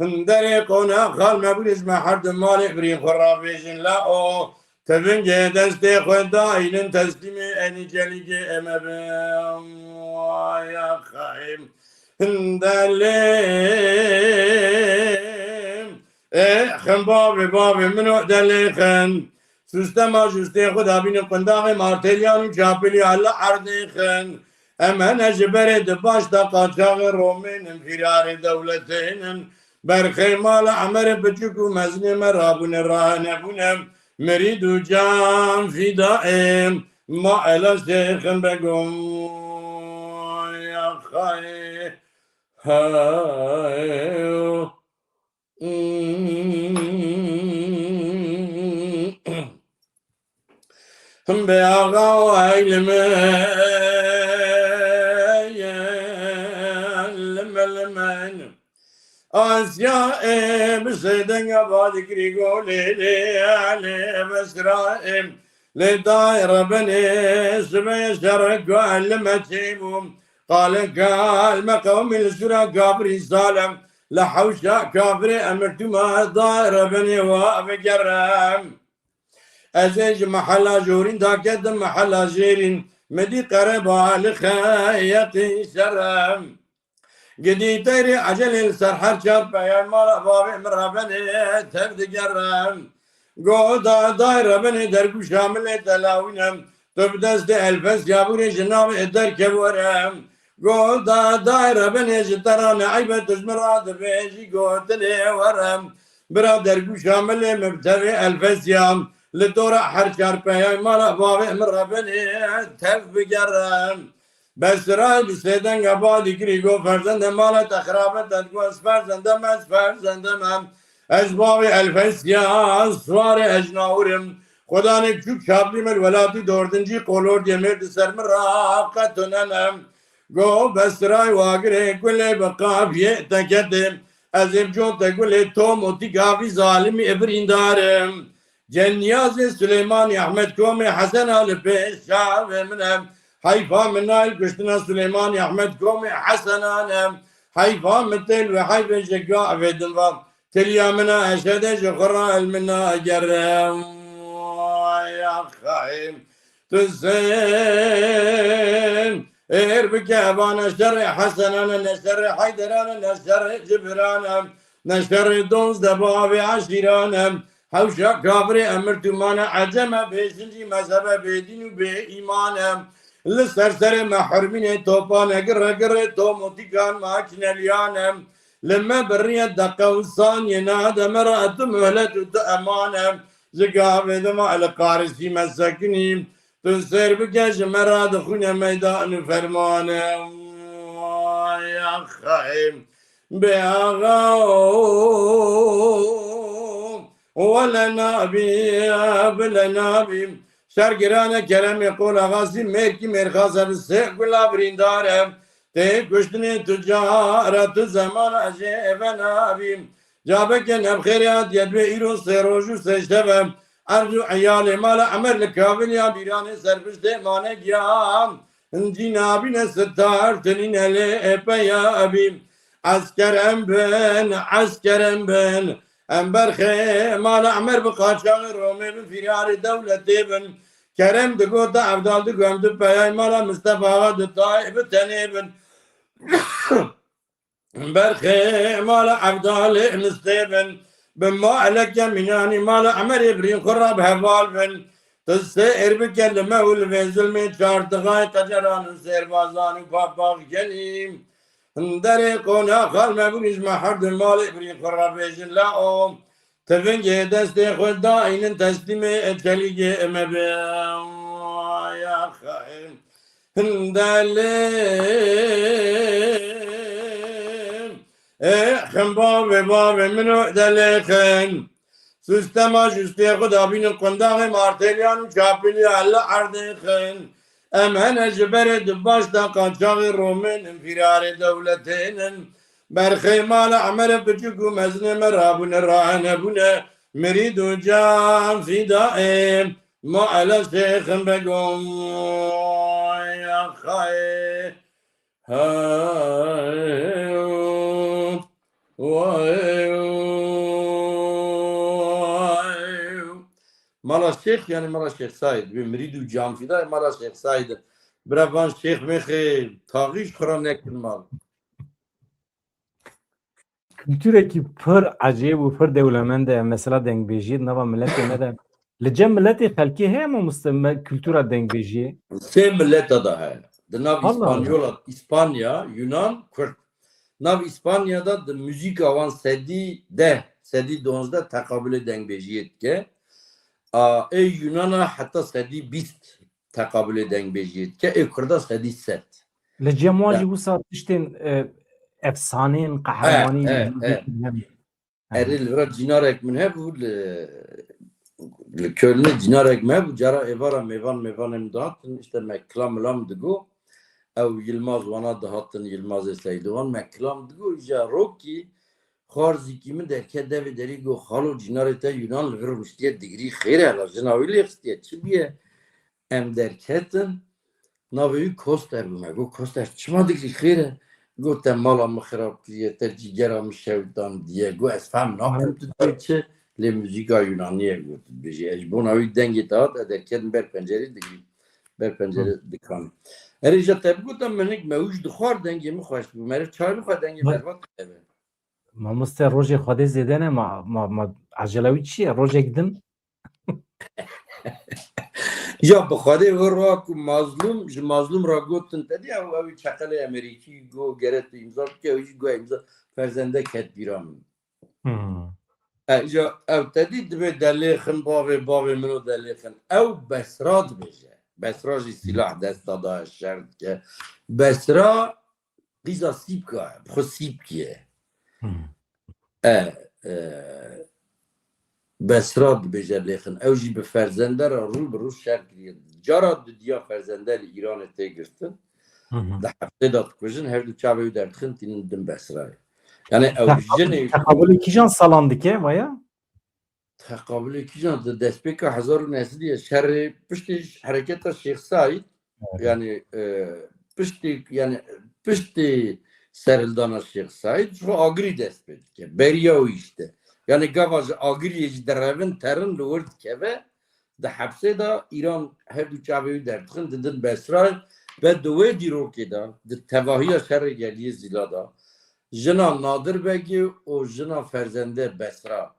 Hinderê qona xal me bûne ji me her du malê birîn xwe ravêjin la o. Tivingê destê xwe dayînin teslîmê enî celîgê eme bin. Vay axayê. Hindelê ê xin bavê bavê min o delê xin. Sûstema jûstê xwe dabînin qundaxê martêliyan û çapilî hela erdê xin. Em hene ji berê di baş de qaçaxê Romênin, fîrarê dewletênin. Berxê mala Emerê piçûk û mezinê me rabûne, rahenebûne. Mirîd û can fîda ê ma ela şêxin begom. Axayê. Hey. Him bê axa û eylime lime lime. Asya ê bi sê denga badikirî go lê lê lê besra ê lê dayê rebenê sibê şerek go lime çêbû. Qale kalme qewmî li sura kafirî salem. Li hewşa kafirê emir tûma dayê rebenê wa bigerem. Ez ê ji mehela jorîn daketim mehela jêrîn. Midî qereba li xeyetî şerem. Gidî teyrê ecelê li ser her çar peyay mala bavê min rebenê tev digerem. Go da dayê rebenê dergûşa milê telawînem. Tu bi destê Elfesya bûrê ji navê derkev were. Go da dayê rebenê ji te ra ne eybe tu ji min ra dibêjî gotinê were. Bira dergûşa milê min bi tevê Elfesya. Li dora her çar peyay mala bavê min rebenê tev bigerim. Besray bi sê denga badî kirî go ferzende mala te xirabe te digo ez ferzende me, ez ferzende me. Ez bavê Elfesya, swarê ejnawir im. Xudanê çûk çaplî me li welatî dordin jî qolordiyê mêr di ser min ra qetunene. Go Besray wagirê gulê bi qafiyê teketê. Ez ê bi con te gulê tom û tîka vî zalimî ê birîndar im. Ceniyazê Suleymanê Ehmed Komê Hesena li pêş çavê min e. Heyfa min nayl kuştina Suleymanê Ehmed Komê Hesenan e. Heyfa min têl wê heyfê ji gavê din va. Tiliya min a eşede ji xwe ra el min nagere. Vay axayê. Tu sê êr bike, eva ne şerê Hesenan e, ne şerê Heyderan e, ne şerê Cibiran e, ne şerê dozdeh bavê eşîran e. Hewşa kafirê emir tûmane ecem e, bêşincî mezhebe bêdîn û bê îman e. Li ser serê me hurmînê topan e, gire girê tomotîkan makîneliyan e. Li me biriye deqe û saniyê, na deme re tu muhlet û tu eman e. Ji gavê dema li qarisî me sekinî, tu sêr bike ji me re dixwîne meydan û fermane. Ay axayê, bê axa, wele nabî, bile nabî. Şer girane keremê qol axasî, mêrkî mêrxas e, bi sê gula birîndar e. Tê kuştinê tu cara, tu zemana jê eve nabî. Cabeke nebxêrê hatiye divê îro sê roj û sê şev e. Erd û eyalê mala Emer li kaviliya bîranê serpiştê mane giyan. Hincî nabîne sitar, tinîne lê êpeya ebî. Esker em bin, esker em bin. Em berxê mala Emer bi qaçaxê Romê bin, firarê dewletê bin. Kerem digota Evdal digo em di peyay mala Mistefa Axa di tayê bi tenê bin. Berxê mala Evdalê mistê bin, bi ma eleke mînanî mala Emerê birîn xwe re bi heval bin. Tu sê êr bike li me û li vê zilmê çartixayê qeceran û sêrbazan û papax genî. Derê qona xal me bûnî ji me her du malê birîn xwe re bêjin la o. Tivingê destê xwe dayînin teslîmê çelîgê me be. Ay axayê. Hindelê. Ê, xin bavê, bavê min o delê xin. Sistema jistê xwe dabînin qundaxê martêliyan û çapiliya li erdê xin. Em hene ji berê di baş de qaçaxê Romên in, firarê dewletên in. Berxê mala Emerê piçik û mezinê me rabûne, rahenebûne, mirîd û can fîda ê. Ma ele şêxim begom. Ay axayê. Hey, vay, vay. Mala Şêx, yani mala Şêx Said. Bi mirîd û can fîda mala Şêx Said. Bira van şêx mêxê taxî ji xwe re nekin mal. Kulturekî pir ecêb û pir dewlemend e, mesela dengbêjiyê di nava miletê me de. Li cem miletê xelkê heye mamoste me kultura dengbêjiyê? Sê mileta da heye. Di nav Allah Allah. İspanyola, İspanya, Yunan, Kurd. Nav İspanya da di muzîka wan sedî deh, sedî duwazdeh teqabulê dengbêjiyê dike. A, ê Yunana heta sedî bîst teqabulê dengbêjiyê dike, ê Kurda sedî sed. Li cem wan jî wisa tiştên, e, efsaneyên, qehremanî, he, he. Erê, li vir cînarek min hebû, li, li Kölnê cînarek min hebû, cara êvara mêvan, mêvanê min dihatin, işte me kilam milam digo, ew Yilmaz wana dihatin, Yilmazê Seydogan, me kilam digo, îja rokî, xwarzîkî min derket devê derî go, xalo cînarê te Yunan li vir rûniştiye digirî xêr e, hela jina wî lê xistiye, çi bûye? Em derketin, navê wî Koster bû. Me got, Koster, çima digirî xêr e? Got, te mala min xirab kiriye, te cîgera min şewitand diye. Got, ez fehm nakim tu dibê çi, lê muzîka Yunanî ye, got, tu dibêjî. Ez ji bona wî dengê te hat, ez derketim ber pencerê digirî. Ber pencere dikan. Erê, îja te bigota minik me wî jî dixwar, dengê min xweş bû. Meriv çay bixwe, dengê berbat dibe. Mamoste, rojê Xwedê zêde ne, ma, ma, ma, ecela wî çi ye? Rojek din? Ya bi Xwedê wir ra ku Mazlûm, ji Mazlûm ra gotin te dî, ew, ew çeqelê Amerîkî go gere tu îmza bike, ew jî go îmza, ferzendek ket bîra min. Hmm. E, ya ew te dî dibê delê xin bavê, bavê min o delê xin. Ew Besra dibêje. Besra jî sîlah desta da şer dike. Besra qîza Sîpka ye, bi xwe Sîpkî ye. Hmm. E, e, Besra dibêje lê xin. Ew jî bi ferzende re rû bi rû şer kiriye. Cara dudiya ferzende li Îranê tê girtin. Hı hı. Di hepsê de dikujin, her du çavê wî derdixin, tînin din Besrayê. Yani ew jinê... Teqabulê kîjan salan dike, vaya? Teqabulê kîjan di destpêka hezar û neh sed ye şerê piştî hereketa Şêx Saîd, evet, yani, e, piştî, yani, piştî serhildana Şêx Saîd ji xwe Agirî dest pê dike. Beriya wî işte. Yani gava ji Agiriyê jî derevin terin li wir dikeve, di hepsê de Îran her du çavê wî derdixin, didin Besrayê. Ve di wê dîrokê de, di tevahiya şerê geliyê Zîla de, jina Nadir Begê û jina Ferzende Besra,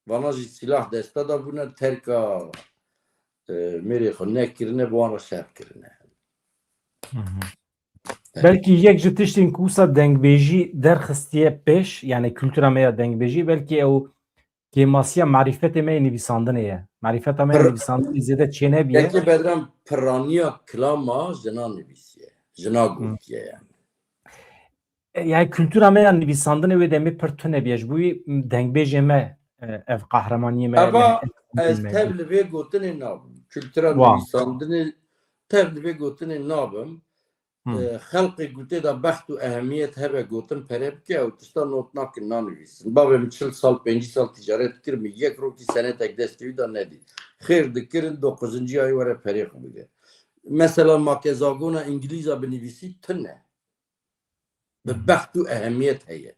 vana jî sîlah desta da bûne, terka, e, mêrê xwe nekirine, bi wan re şer kirine. Hı hı. Evet. Belkî yek ji tiştên ku wisa dengbêjî derxistiye pêş, yani kultura me ya dengbêjî, belkî ew kêmasiya marîfetê me yê nivîsandinê ye. Marîfeta me yê Pir- nivîsandinê zêde çênebiye. Yekê Bedran piraniya kilama jina nivîsiye. Jina gotiye yani. E, yani kultura me ya nivîsandinê wê demê pir tune biye. Ji bo wî dengbêjê me e, ev qehremaniyê me ye. Eva ez tev li vê gotinê nabim. Kultura nivîsandinê tev li vê gotinê nabim. Xelqê ku tê de bext û ehemiyet hebe gotin pere bike ew tişta not nakin nanivîsin. Bavê min çil sal pêncî sal ticaret kir, min yek rokî senetek destê wî de nedî. Xêr dikirin doquzincî ayê were perê xwe bigre. Mesela makezagona îngilîza binivîsî tune. Bi bext û ehemiyet heye.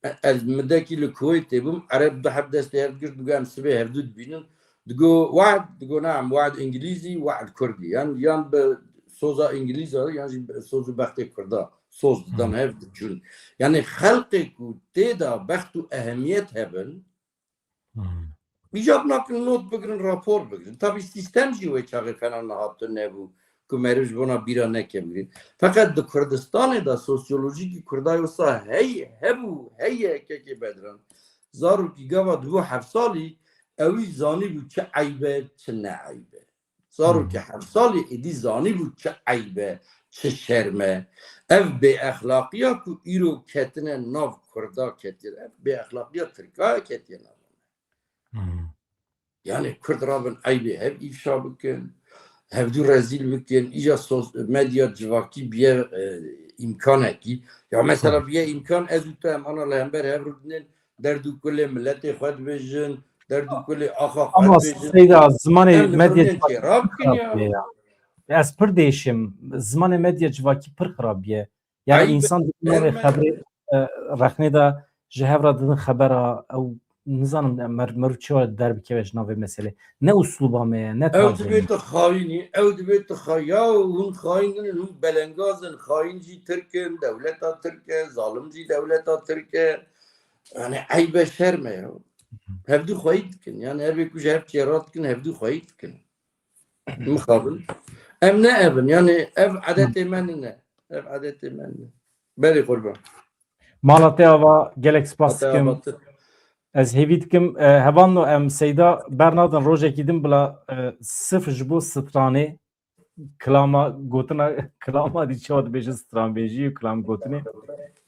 E- Ez midekî li Kuweytê bûm, Ereb du heb destê hev digirt, digo em sibê hevdû dibînin. Digo wad, digo naam, wad îngilîzî, wad kurdî. Yan yan bi soza îngilîza yan jî bi soz û bextê kurda soz didan hev diçûn. Yani xelqê ku tê de bext û ehemiyet hebin, Îcab nakin not bigirin, rapor bigirin. Tabî sîstem jî wê çaxê fena niha tune bû ku meriv ji bona bîra neke bigirî. Feqet di Kurdistanê de sosyolojîkî Kurda wisa hey hebû, heye kekê Bedran. Zarokî gava dibû heft salî ewî zanîbû çi eyb e, çi ne eyb e. Zarokê heft salî êdî zanîbû çi eyb e, çi şerm e. Ev bêexlaqiya ku îro ketine nav Kurda ketiye, ev bêexlaqiya Tirka ye ketiye nav. Yani Kurd rabin eybê hev îfşa bikin, hevdû rezîl bikin, îja sos-, medya civakî biye e, îmkanekî. Ya mesela biye îmkan ez û tu em ana li hember hev rûdinin, derd û kulê miletê xwe dibêjin, derd û kulê axa xwe Ama dibêjin. Seyda, zimanê Em li medya vir nên çêra bikin ya. Ya. Ez pir dêşim, zimanê medya civakî pir xirab biye. Yani Eyb e, insan di navê eyb e. Xebrê e, rexnê de ji hev re didin xebera ew nizanim mer meru çi derbikeve ji navê meselê. Ne uslûba me ye, ne Ew tarzê me. Dibê tu xayînî, ew dibê tu xay-, ya hûn xayîn in, hûn belengaz in, xayîn jî Tirk in, dewleta Tirk e, zalim jî dewleta Tirk e. Yani eyb e, şerm e ya. Hevdû xweyî dikin. Yani her wê ku ji hev çêra dikin, hevdû xweyî dikin. Mixabin. Em ne ev in. Yani ev edetê me nine. Ev edetê me nine. Berê qurban. Mala te ava, gelek spas dikim. Ez hêvî dikim. E, hevando em Seyda bernadin rojekî din bila e, sif ji bo stranê kilama gotina kilama dî çawa dibêje stranbêjî û kilam gotinê.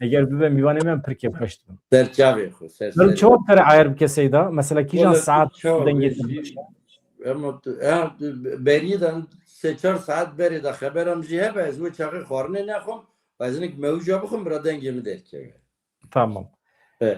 Eger bibe mîvanê me em pir kêfxweş dibin. Serçavê xwe, ser Mero serê. Çawa kare ayar bike Seyda? Mesela kîjan Wala saet çawa dengê bêjî, te baş e? Ama tu, ha, tu beriyê de sê çar saet berê de xeberam jî hebe, ez wê çaxê xwarinê nexwim, ez hinek mewîja bixwim, bira dengê min derkeve. Tamam. E.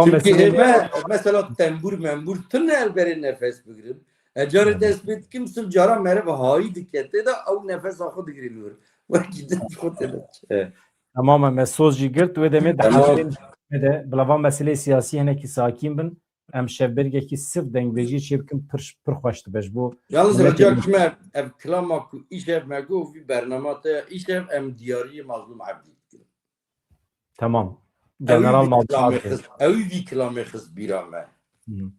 Çünkü hême, mesela tembur membur tune el berê nefes bigirim. E, carê dest pê dikim, sim cara meriv hayî dike tê de ew nefesa xwe digirê li wir. Wekî din xwe tê de. E. Tamam, me soz jî girt, wê demê de Tamam. hevdên me de bila van meseleyê siyasî hinekî sakîn bin. Em şevbergekî sif dengbêjiyê çê bikin, pir, pir xweş dibe ji bo Yalnız miletê Recep me. Kime ev kilama ku îşev me got, vî bernama te îşev em diyariyê Mazlûm Ebdî dikin. Tamam. Ew General vî Malçan. Kilamê xist, ew vî kilamê xist bîra me. Hı.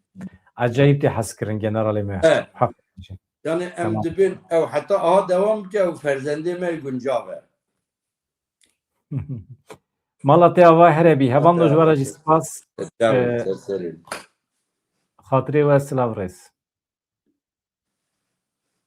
Acayip tê hez kirin generalê me. He. Hak. Yani em Tamam. dibin ew heta aha devam bike ew ferzendê me guncav e. Mala te ava here bî. Hevan do ji we re jî spas. Ee, Xatirê we silav rêz.